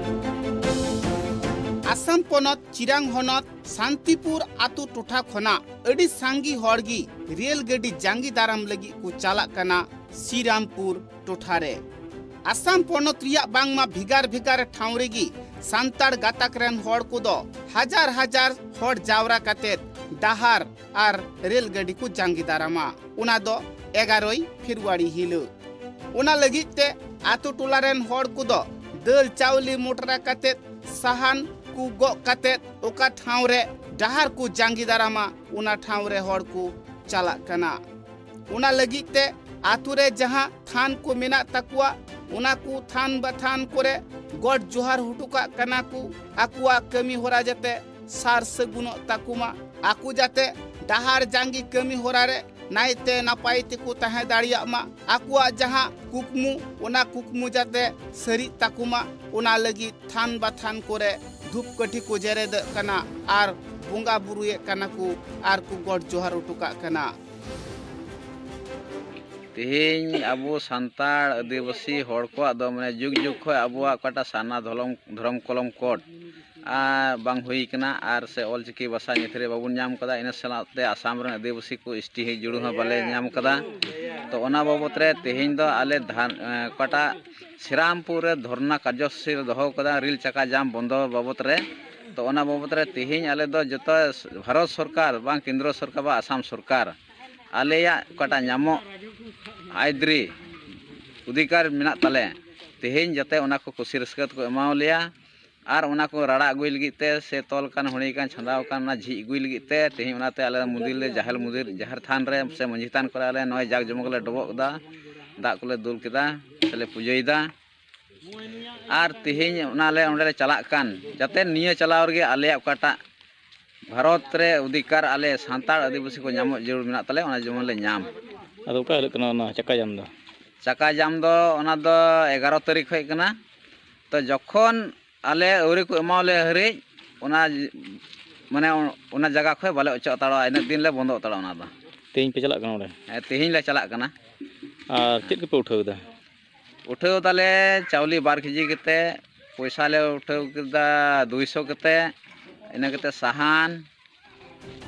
ᱟᱥᱟᱢ ᱯᱚᱱᱚᱛ ᱪᱤᱨᱟᱝ ᱦᱚᱱᱚᱛ ᱥᱟᱱᱛᱤᱯᱩᱨ ᱟᱛᱳ ᱴᱚᱴᱷᱟ ᱠᱷᱚᱱᱟᱜ ᱟᱹᱰᱤ ᱥᱟᱸᱜᱮ ᱦᱚᱲ ᱜᱮ ᱨᱮᱞ ᱜᱟᱹᱰᱤ ᱡᱟᱸᱜᱮ ᱫᱟᱨᱟᱢ ᱞᱟᱹᱜᱤᱫ ᱠᱚ ᱪᱟᱞᱟᱜ ᱠᱟᱱᱟ ᱥᱨᱤᱨᱟᱢᱯᱩᱨ ᱴᱚᱴᱷᱟ ᱨᱮ᱾ ᱟᱥᱟᱢ ᱯᱚᱱᱚᱛ ᱨᱮᱭᱟᱜ ᱵᱟᱝᱢᱟ ᱵᱷᱮᱜᱟᱨ ᱵᱷᱮᱜᱟᱨ ᱴᱷᱟᱶ ᱨᱮᱜᱮ ᱥᱟᱱᱛᱟᱲ ᱜᱟᱛᱟᱠ ᱨᱮᱱ ᱦᱚᱲ ᱠᱚᱫᱚ ᱦᱟᱡᱟᱨ ᱦᱟᱡᱟᱨ ᱦᱚᱲ ᱡᱟᱣᱨᱟ ᱠᱟᱛᱮ ᱰᱟᱦᱟᱨ ᱟᱨ ᱨᱮᱞ ᱜᱟᱹᱰᱤ ᱠᱚ ᱡᱟᱸᱜᱮ ᱫᱟᱨᱟᱢᱟ᱾ ᱚᱱᱟ ᱫᱚ ᱮᱜᱟᱨᱚᱭ ᱯᱷᱮᱵᱽᱨᱩᱣᱟᱨᱤ ᱦᱤᱞᱳᱜ᱾ ᱚᱱᱟ ᱞᱟᱹᱜᱤᱫ ᱛᱮ ᱟᱛᱳ ᱴᱚᱞᱟ ᱨᱮᱱ ᱦᱚᱲ ᱠᱚᱫᱚ ᱫᱟᱹᱞ ᱪᱟᱣᱞᱮ ᱢᱚᱴᱨᱟ ᱠᱟᱛᱮᱫ, ᱥᱟᱦᱟᱱ ᱠᱚ ᱜᱚᱜ ᱠᱟᱛᱮᱫ, ᱚᱠᱟ ᱴᱷᱟᱶ ᱨᱮ ᱰᱟᱦᱟᱨ ᱠᱚ ᱡᱟᱸᱜᱮ ᱫᱟᱨᱟᱢᱟ, ᱚᱱᱟ ᱴᱷᱟᱶ ᱨᱮ ᱦᱚᱲ ᱠᱚ ᱪᱟᱞᱟᱜ ᱠᱟᱱᱟ᱾ ᱚᱱᱟ ᱞᱟᱹᱜᱤᱫ ᱛᱮ ᱟᱛᱳ ᱨᱮ ᱡᱟᱦᱟᱸ ᱛᱷᱟᱱ ᱠᱚ ᱢᱮᱱᱟᱜ ᱛᱟᱠᱚᱣᱟ, ᱚᱱᱟ ᱠᱚ ᱛᱷᱟᱱ ᱵᱟᱛᱷᱟᱱ ᱠᱚᱨᱮ ᱜᱚᱰ ᱡᱚᱦᱟᱨ ᱦᱚᱴᱚ ᱠᱟᱜ ᱠᱟᱱᱟ ᱠᱚ, ᱟᱠᱚᱣᱟᱜ ᱠᱟᱹᱢᱤ ᱦᱚᱨᱟ ᱡᱟᱛᱮ ᱥᱟᱨ ᱥᱟᱹᱜᱩᱱᱚᱜ ᱛᱟᱠᱚ ᱢᱟ, ᱟᱠᱚ ᱡᱟᱛᱮ ᱰᱟᱦᱟᱨ ᱡᱟᱸᱜᱮ ᱠᱟᱹᱢᱤ ᱦᱚᱨᱟ ᱨᱮ ᱱᱟᱭᱛᱮ ᱱᱟᱯᱟᱭ ᱛᱮᱠᱚ ᱛᱟᱦᱮᱸ ᱫᱟᱲᱮᱭᱟᱜ ᱢᱟ, ᱟᱠᱚᱣᱟᱜ ᱡᱟᱦᱟᱸ ᱠᱩᱠᱢᱩ, ᱚᱱᱟ ᱠᱩᱠᱢᱩ ᱡᱟᱛᱮ ᱥᱟᱹᱨᱤᱜ ᱛᱟᱠᱚ ᱢᱟ, ᱚᱱᱟ ᱞᱟᱹᱜᱤᱫ ᱛᱷᱟᱱ ᱵᱟᱛᱷᱟᱱ ᱠᱚᱨᱮ ᱫᱷᱩᱯ ᱠᱟᱹᱴᱷᱤ ᱠᱚ ᱡᱮᱨᱮᱫᱚᱜ ᱠᱟᱱᱟ ᱟᱨ ᱵᱚᱸᱜᱟ ᱵᱩᱨᱩᱭᱮᱫ ᱠᱟᱱᱟ ᱠᱚ ᱟᱨ ᱠᱚ ᱜᱚᱰ ᱡᱚᱦᱟᱨ ᱦᱚᱴᱚ ᱠᱟᱜ ᱠᱟᱱᱟ᱾ ᱛᱮᱦᱮᱧ ᱟᱵᱚ ᱥᱟᱱᱛᱟᱲ ᱟᱹᱫᱤᱵᱟᱹᱥᱤ ᱦᱚᱲ ᱠᱚᱣᱟᱜ ᱫᱚ ᱢᱟᱱᱮ ᱡᱩᱜᱽ ᱡᱩᱜᱽ ᱠᱷᱚᱱ ᱟᱵᱚᱣᱟᱜ ᱚᱠᱟᱴᱟᱜ ᱥᱟᱨᱱᱟ ᱫᱷᱚᱨᱚᱢ, ᱫᱷᱚᱨᱚᱢ ᱠᱚᱞᱚᱢ ᱠᱳᱰ ᱟᱨ ᱵᱟᱝ ᱦᱩᱭ ᱠᱟᱱᱟ, ᱟᱨ ᱥᱮ ᱚᱞᱪᱤᱠᱤ ᱵᱷᱟᱥᱟ ᱱᱤᱛ ᱨᱮ ᱵᱟᱵᱚᱱ ᱧᱟᱢ ᱠᱟᱫᱟ᱾ ᱤᱱᱟᱹ ᱥᱟᱞᱟᱜ ᱛᱮ ᱟᱥᱟᱢ ᱨᱮᱱ ᱟᱹᱫᱤᱵᱟᱹᱥᱤ ᱠᱚ ᱮᱥ ᱴᱤ ᱦᱮᱡ ᱡᱩᱲᱩ ᱦᱚᱸ ᱵᱟᱞᱮ ᱧᱟᱢ ᱠᱟᱫᱟ᱾ ᱛᱚ ᱚᱱᱟ ᱵᱟᱵᱚᱛ ᱨᱮ ᱛᱮᱦᱮᱧ ᱫᱚ ᱟᱞᱮ ᱫᱷᱟᱱ-, ᱮᱸ, ᱚᱠᱟᱴᱟᱜ ᱥᱨᱤᱨᱟᱢᱯᱩᱨ ᱨᱮ ᱫᱷᱚᱨᱱᱟ ᱠᱟᱨᱡᱚᱥᱩᱪᱤ ᱞᱮ ᱫᱚᱦᱚ ᱠᱟᱫᱟ ᱨᱮᱞ ᱪᱟᱠᱟ ᱡᱟᱢ ᱵᱚᱱᱫᱚ ᱵᱟᱵᱚᱛ ᱨᱮ᱾ ᱛᱚ ᱚᱱᱟ ᱵᱟᱵᱚᱛ ᱨᱮ ᱛᱮᱦᱮᱧ ᱟᱞᱮ ᱫᱚ ᱡᱚᱛᱚ ᱵᱷᱟᱨᱚᱛ ᱥᱚᱨᱠᱟᱨ ᱵᱟᱝ ᱠᱮᱱᱫᱨᱚ ᱥᱚᱨᱠᱟᱨ ᱵᱟ ᱟᱥᱟᱢ ᱥᱚᱨᱠᱟᱨ ᱟᱞᱮᱭᱟᱜ ᱚᱠᱟᱴᱟᱜ ᱧᱟᱢᱚᱜ ᱟᱹᱭᱫᱟᱹᱨᱤ ᱚᱫᱷᱤᱠᱟᱨ ᱢᱮᱱᱟᱜ ᱛᱟᱞᱮ, ᱛᱮᱦᱮᱧ ᱡᱟᱛᱮ ᱚᱱᱟ ᱠᱚ ᱠᱩᱥᱤ ᱨᱟᱹᱥᱠᱟᱹ ᱛᱮᱠᱚ ᱮᱢᱟᱣ ᱞᱮᱭᱟ᱾ ᱟᱨ ᱚᱱᱟ ᱠᱚ ᱨᱟᱲᱟ ᱟᱹᱜᱩᱭ ᱞᱟᱹᱜᱤᱫ ᱛᱮ ᱥᱮ ᱛᱚᱞ ᱠᱟᱱ, ᱦᱩᱲᱤ ᱠᱟᱱ, ᱪᱷᱟᱸᱫᱟᱣ ᱠᱟᱱ, ᱚᱱᱟ ᱡᱷᱤᱡ ᱟᱹᱜᱩᱭ ᱞᱟᱹᱜᱤᱫ ᱛᱮ ᱛᱮᱦᱮᱧ ᱚᱱᱟᱛᱮ ᱟᱞᱮ ᱢᱚᱱᱫᱤᱨ ᱞᱮ, ᱡᱟᱦᱮᱨ ᱢᱚᱱᱫᱤᱨ, ᱡᱟᱦᱮᱨ ᱛᱷᱟᱱ ᱨᱮ ᱥᱮ ᱢᱟᱹᱡᱷᱤ ᱛᱷᱟᱱ ᱠᱚᱨᱮ ᱟᱞᱮ ᱱᱚᱜᱼᱚᱭ ᱡᱟᱠ ᱡᱚᱢᱚᱠ ᱞᱮ ᱰᱚᱵᱚᱜ ᱠᱮᱫᱟ, ᱫᱟᱜ ᱠᱚᱞᱮ ᱫᱩᱞ ᱠᱮᱫᱟ ᱥᱮᱞᱮ ᱯᱩᱡᱟᱹᱭᱮᱫᱟ᱾ ᱟᱨ ᱛᱮᱦᱮᱧ ᱚᱱᱟ ᱞᱮ ᱚᱸᱰᱮ ᱞᱮ ᱪᱟᱞᱟᱜ ᱠᱟᱱ, ᱡᱟᱛᱮ ᱱᱤᱭᱟᱹ ᱪᱟᱞᱟᱣ ᱨᱮᱜᱮ ᱟᱞᱮᱭᱟᱜ ᱚᱠᱟᱴᱟᱜ ᱵᱷᱟᱨᱚᱛ ᱨᱮ ᱚᱫᱷᱤᱠᱟᱨ ᱟᱞᱮ ᱥᱟᱱᱛᱟᱲ ᱟᱹᱫᱤᱵᱟᱹᱥᱤ ᱠᱚ ᱧᱟᱢᱚᱜ ᱡᱟᱹᱨᱩᱲ ᱢᱮᱱᱟᱜ ᱛᱟᱞᱮ, ᱚᱱᱟ ᱡᱮᱢᱚᱱ ᱞᱮ ᱧᱟᱢ᱾ ᱟᱫᱚ ᱚᱠᱟ ᱦᱤᱞᱳᱜ ᱠᱟᱱᱟ ᱚᱱᱟ ᱪᱟᱠᱟ ᱡᱟᱢ ᱫᱚ? ᱪᱟᱠᱟ ᱡᱟᱢ ᱫᱚ ᱚᱱᱟ ᱫᱚ ᱮᱜᱟᱨᱚ ᱛᱟᱹᱨᱤᱠᱷ ᱠᱷᱚᱡ ᱠᱟᱱᱟ᱾ ᱛᱚ ᱡᱚᱠᱷᱚᱱ ᱟᱞᱮ ᱟᱹᱣᱨᱤ ᱠᱚ ᱮᱢᱟᱣ ᱞᱮ ᱦᱟᱹᱨᱤᱡ ᱚᱱᱟ, ᱢᱟᱱᱮ, ᱚᱱᱟ ᱡᱟᱭᱜᱟ ᱠᱷᱚᱡ ᱵᱟᱞᱮ ᱚᱪᱚᱜ ᱦᱟᱛᱟᱲᱚᱜᱼᱟ, ᱤᱱᱟᱹᱜ ᱫᱤᱱ ᱞᱮ ᱵᱚᱱᱫᱚ ᱦᱟᱛᱟᱲᱚᱜᱼᱟ ᱚᱱᱟ ᱫᱚ᱾ ᱛᱮᱦᱮᱧ ᱯᱮ ᱪᱟᱞᱟᱜ ᱠᱟᱱᱟ ᱚᱸᱰᱮ? ᱦᱮᱸ, ᱛᱮᱦᱮᱧ ᱞᱮ ᱪᱟᱞᱟᱜ ᱠᱟᱱᱟ᱾ ᱟᱨ ᱪᱮᱫ ᱠᱚᱯᱮ ᱩᱴᱷᱟᱹᱣ ᱮᱫᱟ? ᱩᱴᱷᱟᱹᱣ ᱫᱟᱞᱮ ᱪᱟᱣᱞᱮ ᱵᱟᱨ ᱠᱮᱡᱤ ᱠᱟᱛᱮ, ᱯᱚᱭᱥᱟ ᱞᱮ ᱩᱴᱷᱟᱹᱣ ᱠᱮᱫᱟ ᱫᱩᱭᱥᱚ ᱠᱟᱛᱮ, ᱤᱱᱟᱹ ᱠᱟᱛᱮ ᱥᱟᱦᱟᱱ,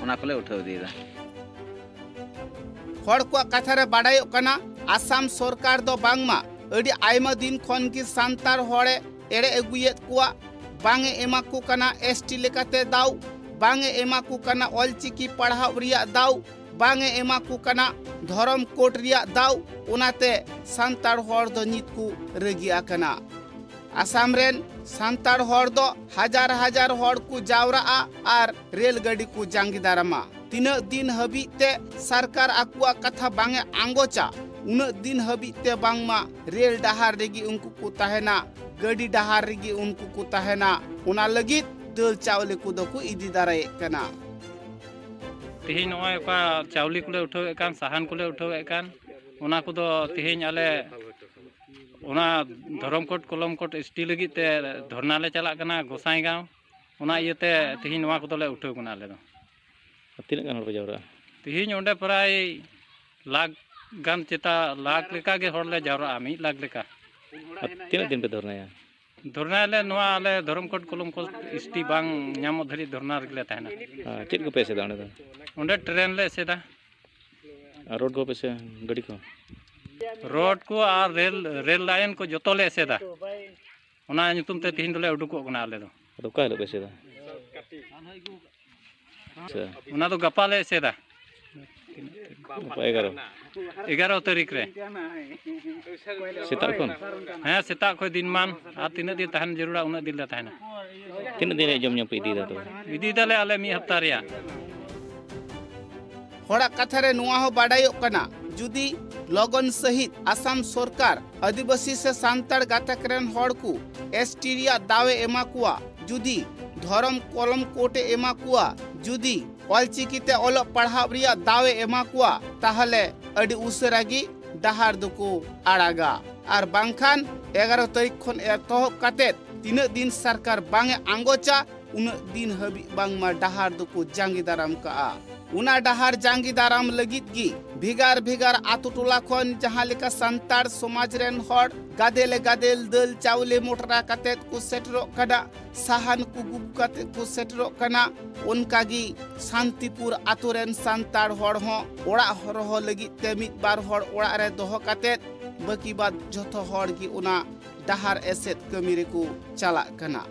ᱚᱱᱟ ᱠᱚᱞᱮ ᱩᱴᱷᱟᱹᱣ ᱤᱫᱤᱭᱮᱫᱟ᱾ ᱦᱚᱲ ᱠᱚᱣᱟᱜ ᱠᱟᱛᱷᱟ ᱨᱮ ᱵᱟᱰᱟᱭᱚᱜ ᱠᱟᱱᱟ, ᱟᱥᱟᱢ ᱥᱚᱨᱠᱟᱨ ᱫᱚ ᱵᱟᱝᱢᱟ ᱟᱹᱰᱤ ᱟᱭᱢᱟ ᱫᱤᱱ ᱠᱷᱚᱱ ᱜᱮ ᱥᱟᱱᱛᱟᱲ ᱦᱚᱲᱮ ᱮᱲᱮ ᱟᱹᱜᱩᱭᱮᱫ ᱠᱚᱣᱟ, ᱵᱟᱝ ᱮ ᱮᱢᱟ ᱠᱚ ᱠᱟᱱᱟ ᱮᱥ ᱴᱤ ᱞᱮᱠᱟᱛᱮ ᱫᱟᱣ, ᱵᱟᱝ ᱮ ᱮᱢᱟ ᱠᱚ ᱠᱟᱱᱟ ᱚᱞᱪᱤᱠᱤ ᱯᱟᱲᱦᱟᱣ ᱨᱮᱭᱟᱜ ᱫᱟᱣ, ᱵᱟᱝ ᱮ ᱮᱢᱟ ᱠᱚ ᱠᱟᱱᱟ ᱫᱷᱚᱨᱚᱢ ᱠᱳᱰ ᱨᱮᱭᱟᱜ ᱫᱟᱣ᱾ ᱚᱱᱟᱛᱮ ᱥᱟᱱᱛᱟᱲ ᱦᱚᱲ ᱫᱚ ᱱᱤᱛ ᱠᱚ ᱨᱟᱹᱜᱤ ᱟᱠᱟᱱᱟ᱾ ᱟᱥᱟᱢ ᱨᱮᱱ ᱥᱟᱱᱛᱟᱲ ᱦᱚᱲ ᱫᱚ ᱦᱟᱡᱟᱨ ᱦᱟᱡᱟᱨ ᱦᱚᱲ ᱠᱚ ᱡᱟᱣᱨᱟᱜᱼᱟ ᱟᱨ ᱨᱮᱞ ᱜᱟᱹᱰᱤ ᱠᱚ ᱡᱟᱸᱜᱮ ᱫᱟᱨᱟᱢᱟ᱾ ᱛᱤᱱᱟᱹᱜ ᱫᱤᱱ ᱦᱟᱹᱵᱤᱡ ᱛᱮ ᱥᱚᱨᱠᱟᱨ ᱟᱠᱚᱣᱟᱜ ᱠᱟᱛᱷᱟ ᱵᱟᱝ ᱮ ᱟᱸᱜᱚᱪᱟ, ᱩᱱᱟᱹᱜ ᱫᱤᱱ ᱦᱟᱹᱵᱤᱡ ᱛᱮ ᱵᱟᱝᱢᱟ ᱨᱮᱞ ᱰᱟᱦᱟᱨ ᱨᱮᱜᱮ ᱩᱱᱠᱩ ᱠᱚ ᱛᱟᱦᱮᱱᱟ, ᱜᱟᱹᱰᱤ ᱰᱟᱦᱟᱨ ᱨᱮᱜᱮ ᱩᱱᱠᱩ ᱠᱚ ᱛᱟᱦᱮᱱᱟ᱾ ᱚᱱᱟ ᱞᱟᱹᱜᱤᱫ ᱫᱟᱹᱞ ᱪᱟᱣᱞᱮ ᱠᱚᱫᱚ ᱠᱚ ᱤᱫᱤ ᱫᱟᱨᱟᱭᱮᱫ ᱠᱟᱱᱟ᱾ ᱛᱮᱦᱮᱧ ᱱᱚᱜᱼᱚᱭ ᱚᱠᱟ ᱪᱟᱣᱞᱮ ᱠᱚᱞᱮ ᱩᱴᱷᱟᱹᱣᱮᱫ ᱠᱟᱱ, ᱥᱟᱦᱟᱱ ᱠᱚᱞᱮ ᱩᱴᱷᱟᱹᱣᱮᱫ ᱠᱟᱱ, ᱚᱱᱟ ᱠᱚᱫᱚ ᱛᱮᱦᱮᱧ ᱟᱞᱮ ᱚᱱᱟ ᱫᱷᱚᱨᱚᱢ ᱠᱳᱰ ᱠᱚᱞᱚᱢ ᱠᱳᱰ ᱮᱥ ᱴᱤ ᱞᱟᱹᱜᱤᱫ ᱛᱮ ᱫᱷᱚᱨᱱᱟ ᱞᱮ ᱪᱟᱞᱟᱜ ᱠᱟᱱᱟ ᱜᱚᱸᱥᱟᱭ ᱜᱟᱶ᱾ ᱚᱱᱟ ᱤᱭᱟᱹᱛᱮ ᱛᱮᱦᱮᱧ ᱱᱚᱣᱟ ᱠᱚᱫᱚᱞᱮ ᱩᱴᱷᱟᱹᱣ ᱠᱟᱱᱟ ᱟᱞᱮ ᱫᱚ᱾ ᱟᱨ ᱛᱤᱱᱟᱹᱜ ᱜᱟᱱ ᱦᱚᱲ ᱯᱮ ᱡᱟᱣᱨᱟᱜᱼᱟ? ᱛᱮᱦᱮᱧ ᱚᱸᱰᱮ ᱯᱨᱟᱭ ᱞᱟᱠᱷ ᱜᱟᱱ ᱪᱮᱛᱟ, ᱞᱟᱠᱷ ᱞᱮᱠᱟ ᱜᱮ ᱦᱚᱲ ᱞᱮ ᱡᱟᱣᱨᱟᱜᱼᱟ, ᱢᱤᱫ ᱞᱟᱠᱷ ᱞᱮᱠᱟ᱾ ᱟᱨ ᱛᱤᱱᱟᱹᱜ ᱫᱤᱱ ᱯᱮ ᱫᱷᱚᱨᱱᱟᱭᱟ? ᱫᱷᱚᱨᱱᱟᱭᱟᱞᱮ ᱱᱚᱣᱟ ᱟᱞᱮ ᱫᱷᱚᱨᱚᱢ ᱠᱳᱰ ᱠᱚᱞᱚᱢ ᱠᱳᱰ ᱮᱥ ᱴᱤ ᱵᱟᱝ ᱧᱟᱢᱚᱜ ᱫᱷᱟᱹᱨᱤᱡ ᱫᱷᱚᱨᱱᱟ ᱨᱮᱜᱮ ᱞᱮ ᱛᱟᱦᱮᱱᱟ᱾ ᱟᱨ ᱪᱮᱫ ᱠᱚᱯᱮ ᱮᱥᱮᱫᱟ ᱚᱸᱰᱮ ᱫᱚ? ᱚᱸᱰᱮ ᱴᱨᱮᱱ ᱞᱮ ᱮᱥᱮᱫᱟ᱾ ᱟᱨ ᱨᱳᱰ ᱠᱚᱯᱮ ᱥᱮ ᱜᱟᱹᱰᱤ ᱠᱚ? ᱨᱳᱰ ᱠᱚ ᱟᱨ ᱨᱮᱞ, ᱨᱮᱞ ᱞᱟᱭᱤᱱ ᱠᱚ ᱡᱚᱛᱚ ᱞᱮ ᱮᱥᱮᱫᱟ᱾ ᱚᱱᱟ ᱧᱩᱛᱩᱢ ᱛᱮ ᱛᱮᱦᱮᱧ ᱫᱚᱞᱮ ᱩᱰᱩᱠᱚᱜ ᱠᱟᱱᱟ ᱟᱞᱮ ᱫᱚ᱾ ᱟᱫᱚ ᱚᱠᱟ ᱦᱤᱞᱳᱜ ᱯᱮ ᱮᱥᱮᱫᱟ? ᱟᱪᱪᱷᱟ᱾ ᱚᱱᱟ ᱫᱚ ᱜᱟᱯᱟ ᱞᱮ ᱮᱥᱮᱫᱟ᱾ ᱜᱟᱯᱟ ᱮᱜᱟᱨᱚ᱾ ᱮᱜᱟᱨᱚ ᱛᱟᱹᱨᱤᱠᱷ ᱨᱮ᱾ ᱥᱮᱛᱟᱜ ᱠᱷᱚᱱ? ᱦᱮᱸ, ᱥᱮᱛᱟᱜ ᱠᱷᱚᱱ ᱫᱤᱱ ᱢᱟᱱ᱾ ᱟᱨ ᱛᱤᱱᱟᱹᱜ ᱫᱤᱱ ᱛᱟᱦᱮᱱ ᱡᱟᱹᱨᱩᱲᱟ, ᱩᱱᱟᱹᱜ ᱫᱤᱱ ᱞᱮ ᱛᱟᱦᱮᱱᱟ᱾ ᱛᱤᱱᱟᱹᱜ ᱫᱤᱱ ᱨᱮᱭᱟᱜ ᱡᱚᱢ ᱧᱩ ᱯᱮ ᱤᱫᱤᱭᱮᱫᱟ ᱛᱚᱵᱮ? ᱤᱫᱤᱭᱮᱫᱟᱞᱮ ᱟᱞᱮ ᱢᱤᱫ ᱦᱟᱯᱛᱟ ᱨᱮᱭᱟᱜ᱾ ᱦᱚᱲᱟᱜ ᱠᱟᱛᱷᱟ ᱨᱮ ᱱᱚᱣᱟ ᱦᱚᱸ ᱵᱟᱰᱟᱭᱚᱜ ᱠᱟᱱᱟ, ᱡᱩᱫᱤ ᱞᱚᱜᱚᱱ ᱥᱟᱹᱦᱤᱡ ᱟᱥᱟᱢ ᱥᱚᱨᱠᱟᱨ ᱟᱹᱫᱤᱵᱟᱹᱥᱤ ᱥᱮ ᱥᱟᱱᱛᱟᱲ ᱜᱟᱛᱟᱠ ᱨᱮᱱ ᱦᱚᱲ ᱠᱚ ᱮᱥ ᱴᱤ ᱨᱮᱭᱟᱜ ᱫᱟᱣ ᱮ ᱮᱢᱟ ᱠᱚᱣᱟ, ᱡᱩᱫᱤ ᱫᱷᱚᱨᱚᱢ ᱠᱚᱞᱚᱢ ᱠᱳᱰ ᱮ ᱮᱢᱟ ᱠᱚᱣᱟ, ᱡᱩᱫᱤ ᱚᱞᱪᱤᱠᱤ ᱛᱮ ᱚᱞᱚᱜ ᱯᱟᱲᱦᱟᱣ ᱨᱮᱭᱟᱜ ᱫᱟᱣ ᱮ ᱮᱢᱟ ᱠᱚᱣᱟ, ᱛᱟᱦᱚᱞᱮ ᱟᱹᱰᱤ ᱩᱥᱟᱹᱨᱟ ᱜᱮ ᱰᱟᱦᱟᱨ ᱫᱚᱠᱚ ᱟᱲᱟᱜᱟ᱾ ᱟᱨ ᱵᱟᱝᱠᱷᱟᱱ ᱮᱜᱟᱨᱚ ᱛᱟᱹᱨᱤᱠᱷ ᱠᱷᱚᱱ ᱮᱛᱚᱦᱚᱵ ᱠᱟᱛᱮᱫ ᱛᱤᱱᱟᱹᱜ ᱫᱤᱱ ᱥᱚᱨᱠᱟᱨ ᱵᱟᱝ ᱮ ᱟᱸᱜᱚᱪᱟ, ᱩᱱᱟᱹᱜ ᱫᱤᱱ ᱦᱟᱹᱵᱤᱡ ᱵᱟᱝᱢᱟ ᱰᱟᱦᱟᱨ ᱫᱚᱠᱚ ᱡᱟᱸᱜᱮ ᱫᱟᱨᱟᱢ ᱠᱟᱜᱼᱟ᱾ ᱚᱱᱟ ᱰᱟᱦᱟᱨ ᱡᱟᱸᱜᱮ ᱫᱟᱨᱟᱢ ᱞᱟᱹᱜᱤᱫ ᱜᱮ ᱵᱷᱮᱜᱟᱨ ᱵᱷᱮᱜᱟᱨ ᱟᱛᱳ ᱴᱚᱞᱟ ᱠᱷᱚᱱ ᱡᱟᱦᱟᱸ ᱞᱮᱠᱟ ᱥᱟᱱᱛᱟᱲ ᱥᱚᱢᱟᱡᱽ ᱨᱮᱱ ᱦᱚᱲ ᱜᱟᱫᱮᱞ ᱜᱟᱫᱮᱞ ᱫᱟᱹᱞ ᱪᱟᱣᱞᱮ ᱢᱚᱴᱨᱟ ᱠᱟᱛᱮᱫ ᱠᱚ ᱥᱮᱴᱮᱨᱚᱜ ᱠᱟᱱᱟ, ᱥᱟᱦᱟᱱ ᱠᱚ ᱜᱩᱜᱩ ᱠᱟᱛᱮᱫ ᱠᱚ ᱥᱮᱴᱮᱨᱚᱜ ᱠᱟᱱᱟ, ᱚᱱᱠᱟ ᱜᱮ ᱥᱟᱱᱛᱤᱯᱩᱨ ᱟᱛᱳ ᱨᱮᱱ ᱥᱟᱱᱛᱟᱲ ᱦᱚᱲ ᱦᱚᱸ ᱚᱲᱟᱜ ᱦᱚᱨᱦᱚ ᱞᱟᱹᱜᱤᱫ ᱛᱮ ᱢᱤᱫ ᱵᱟᱨ ᱦᱚᱲ ᱚᱲᱟᱜ ᱨᱮ ᱫᱚᱦᱚ ᱠᱟᱛᱮᱫ ᱵᱟᱹᱠᱤ ᱵᱟᱫ ᱡᱷᱚᱛᱚ ᱦᱚᱲ ᱜᱮ ᱚᱱᱟ ᱰᱟᱦᱟᱨ ᱮᱥᱮᱫ ᱠᱟᱹᱢᱤ ᱨᱮᱠᱚ ᱪᱟᱞᱟᱜ ᱠᱟᱱᱟ᱾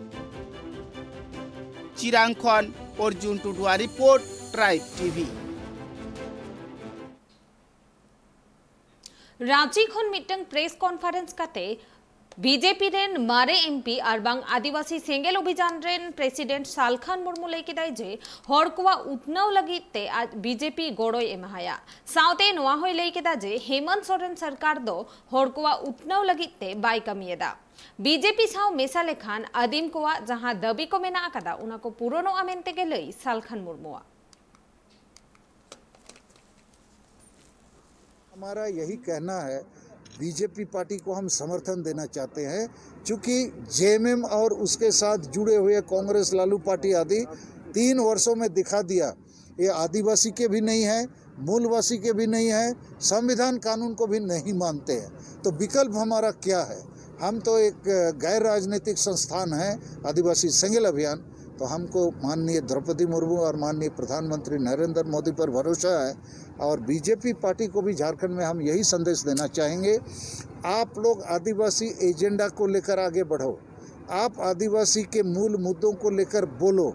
ᱪᱤᱨᱟᱝ ᱠᱷᱚᱱ ᱚᱨᱡᱩᱱ ᱴᱩᱰᱩᱣᱟᱜ ᱨᱤᱯᱳᱨᱴ, ᱴᱨᱟᱭᱤᱵᱽ ᱴᱤᱵᱷᱤ᱾ ᱨᱟᱸᱪᱤ ᱠᱷᱚᱱ ᱢᱤᱫᱴᱟᱝ ᱯᱨᱮᱥ ᱠᱚᱱᱯᱷᱟᱨᱮᱱᱥ ᱠᱟᱛᱮ ᱵᱤᱡᱮᱯᱤ ᱨᱮᱱ ᱢᱟᱨᱮ ᱮᱢᱯᱤ ᱟᱨ ᱵᱟᱝ ᱟᱹᱫᱤᱵᱟᱹᱥᱤ ᱥᱮᱸᱜᱮᱞ ᱚᱵᱷᱤᱡᱟᱱ ᱨᱮᱱ ᱯᱨᱮᱥᱤᱰᱮᱱᱴ ᱥᱟᱞᱠᱷᱟᱱ ᱢᱩᱨᱢᱩ ᱞᱟᱹᱭ ᱠᱮᱫᱟᱭ ᱡᱮ ᱦᱚᱲ ᱠᱚᱣᱟᱜ ᱩᱛᱱᱟᱹᱣ ᱞᱟᱹᱜᱤᱫ ᱛᱮ ᱟᱡ ᱵᱤᱡᱮᱯᱤ ᱜᱚᱲᱚᱭ ᱮᱢᱟᱦᱟᱭᱟ᱾ ᱥᱟᱶᱛᱮ ᱱᱚᱣᱟ ᱦᱚᱸᱭ ᱞᱟᱹᱭ ᱠᱮᱫᱟ ᱡᱮ ᱦᱮᱢᱚᱱᱛ ᱥᱚᱨᱮᱱ ᱥᱚᱨᱠᱟᱨ ᱫᱚ ᱦᱚᱲ ᱠᱚᱣᱟᱜ ᱩᱛᱱᱟᱹᱣ ᱞᱟᱹᱜᱤᱫ ᱛᱮ ᱵᱟᱭ ᱠᱟᱹᱢᱤᱭᱮᱫᱟ᱾ ᱵᱤᱡᱮᱯᱤ ᱥᱟᱶ ᱢᱮᱥᱟ ᱞᱮᱠᱷᱟᱱ ᱟᱹᱫᱤᱢ ᱠᱚᱣᱟᱜ ᱡᱟᱦᱟᱸ ᱫᱟᱹᱵᱤ ᱠᱚ ᱢᱮᱱᱟᱜ ᱟᱠᱟᱫᱟ, ᱚᱱᱟ ᱠᱚ ᱯᱩᱨᱚᱱᱚᱜᱼᱟ ᱢᱮᱱᱛᱮ ᱜᱮ ᱞᱟᱹᱭ ᱥᱟᱞᱠᱷᱟᱱ ᱢᱩᱨᱢᱩᱣᱟᱜ᱾ हमारा यही कहना है, बीजेपी पार्टी को हम समर्थन देना चाहते हैं, क्योंकि जेएमएम और उसके साथ जुड़े हुए कांग्रेस, लालू पार्टी आदि तीन वर्षों में दिखा दिया, ये आदिवासी के भी नहीं है, मूलवासी के भी नहीं है, संविधान कानून को भी नहीं मानते हैं। तो विकल्प हमारा क्या है? हम तो एक गैर राजनीतिक संस्थान है आदिवासी सेंगेल अभियान, तो हमको माननीय द्रौपदी मुर्मू और माननीय प्रधानमंत्री नरेंद्र मोदी पर भरोसा है। और बीजेपी पार्टी को भी झारखंड में हम यही संदेश देना चाहेंगे, आप लोग आदिवासी एजेंडा को लेकर आगे बढ़ो, आप आदिवासी के मूल मुद्दों को लेकर बोलो,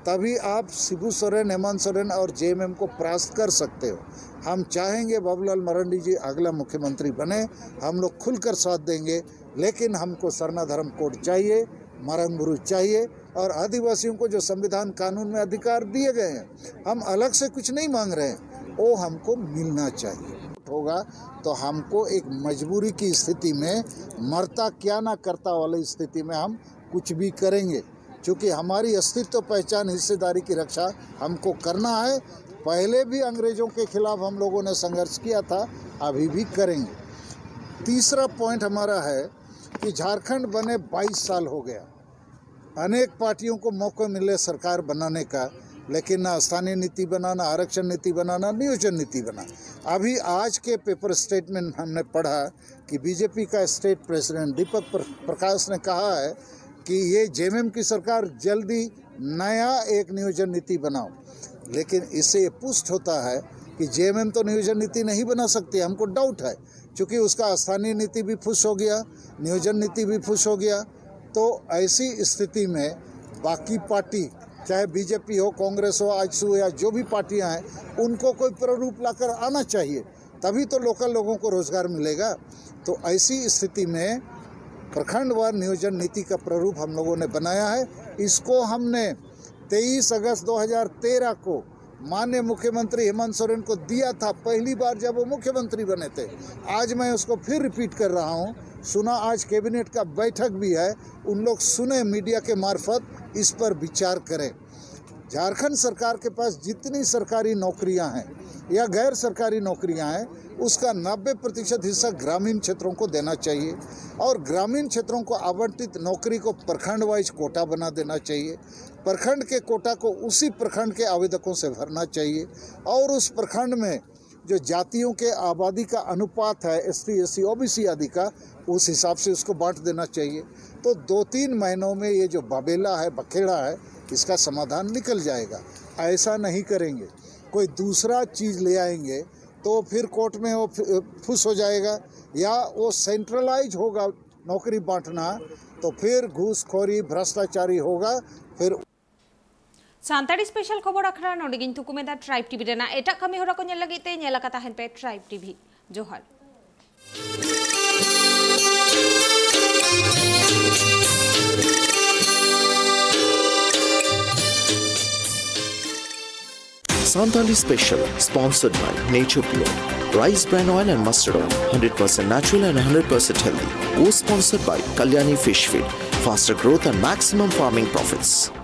तभी आप शिबू सोरेन, हेमंत सोरेन और जेएमएम को परास्त कर सकते हो। हम चाहेंगे बाबूलाल मरंडी जी अगला मुख्यमंत्री बने, हम लोग खुलकर साथ देंगे, लेकिन हमको सरना धर्म कोड चाहिए, मारंग बुरु चाहिए, और आदिवासियों को जो संविधान कानून में अधिकार दिए गए हैं, हम अलग से कुछ नहीं मांग रहे हैं, वो हमको मिलना चाहिए। होगा तो हमको एक मजबूरी की स्थिति में, मरता क्या ना करता वाली स्थिति में हम कुछ भी करेंगे, क्योंकि हमारी अस्तित्व, पहचान, हिस्सेदारी की रक्षा हमको करना है। पहले भी अंग्रेजों के खिलाफ हम लोगों ने संघर्ष किया था, अभी भी करेंगे। तीसरा पॉइंट हमारा है कि झारखंड बने बाईस साल हो गया, अनेक पार्टियों को मौके मिले सरकार बनाने का, लेकिन ना स्थानीय नीति बना, ना आरक्षण नीति बना, ना नियोजन नीति बना। अभी आज के पेपर स्टेटमेंट हमने पढ़ा कि बीजेपी का स्टेट प्रेसिडेंट दीपक प्र-, प्रकाश ने कहा है कि ये जेएमएम की सरकार जल्दी नया एक नियोजन नीति बनाओ, लेकिन इससे ये पुष्ट होता है कि जेएमएम तो नियोजन नीति नहीं बना सकती। हमको डाउट है, क्योंकि उसका स्थानीय नीति भी फुस हो गया, नियोजन नीति भी फुस हो गया। तो ऐसी स्थिति में बाकी पार्टी चाहे बीजेपी हो, कांग्रेस हो, आजसू या जो भी पार्टियां हैं, उनको कोई प्रारूप लाकर आना चाहिए, तभी तो लोकल लोगों को रोजगार मिलेगा। तो ऐसी स्थिति में प्रखंडवार नियोजन नीति का प्रारूप हम लोगों ने बनाया है। इसको हमने तेईस अगस्त दो हज़ार तेरह को माननीय मुख्यमंत्री हेमंत सोरेन को दिया था, पहली बार जब वो मुख्यमंत्री बने थे। आज मैं उसको फिर रिपीट कर रहा हूँ, सुना आज कैबिनेट का बैठक भी है, उन लोग सुने, मीडिया के मार्फत इस पर विचार करें। झारखंड सरकार के पास जितनी सरकारी नौकरियां हैं या गैर सरकारी नौकरियां हैं, उसका नब्बे प्रतिशत हिस्सा ग्रामीण क्षेत्रों को देना चाहिए और ग्रामीण क्षेत्रों को आवंटित नौकरी को प्रखंड वाइज कोटा बना देना चाहिए। प्रखंड के कोटा को उसी प्रखंड के आवेदकों से भरना चाहिए और उस प्रखंड में जो जातियों के आबादी का अनुपात है, एसटी, एससी, ओबीसी आदि का, उस हिसाब से उसको बांट देना चाहिए। तो दो तीन महीनों में ये जो बबेला है, बखेड़ा है, इसका समाधान निकल जाएगा। ऐसा नहीं करेंगे, कोई दूसरा चीज़ ले आएंगे तो फिर कोर्ट में वो फु- फुस हो जाएगा या वो सेंट्रलाइज होगा नौकरी बांटना, तो फिर घूसखोरी, भ्रष्टाचारी होगा। फिर ᱥᱟᱱᱛᱟᱲᱤ ᱥᱯᱮᱥᱟᱞ ᱠᱷᱚᱵᱚᱨ ᱟᱠᱷᱲᱟ ᱱᱚᱰᱮ ᱜᱤᱧ ᱛᱷᱩᱠᱩᱢ ᱮᱫᱟ᱾ ᱴᱨᱟᱭᱤᱵᱽ ᱴᱤᱵᱷᱤ ᱨᱮᱱᱟᱜ ᱮᱴᱟᱜ ᱠᱟᱹᱢᱤ ᱦᱚᱨᱟ ᱠᱚ ᱧᱮᱞ ᱞᱟᱹᱜᱤᱫ ᱛᱮ ᱧᱮᱞ ᱟᱠᱟ ᱛᱟᱦᱮᱱ ᱯᱮ ᱴᱨᱟᱭᱤᱵᱽ ᱴᱤᱵᱷᱤ᱾ ᱡᱚᱦᱟᱨ᱾ Santali Special, sponsored by Nature Pure, Rice Bran Oil and Mustard Oil, hundred percent natural and hundred percent healthy. Co-sponsored by Kalyani Fish Feed, faster growth and maximum farming profits.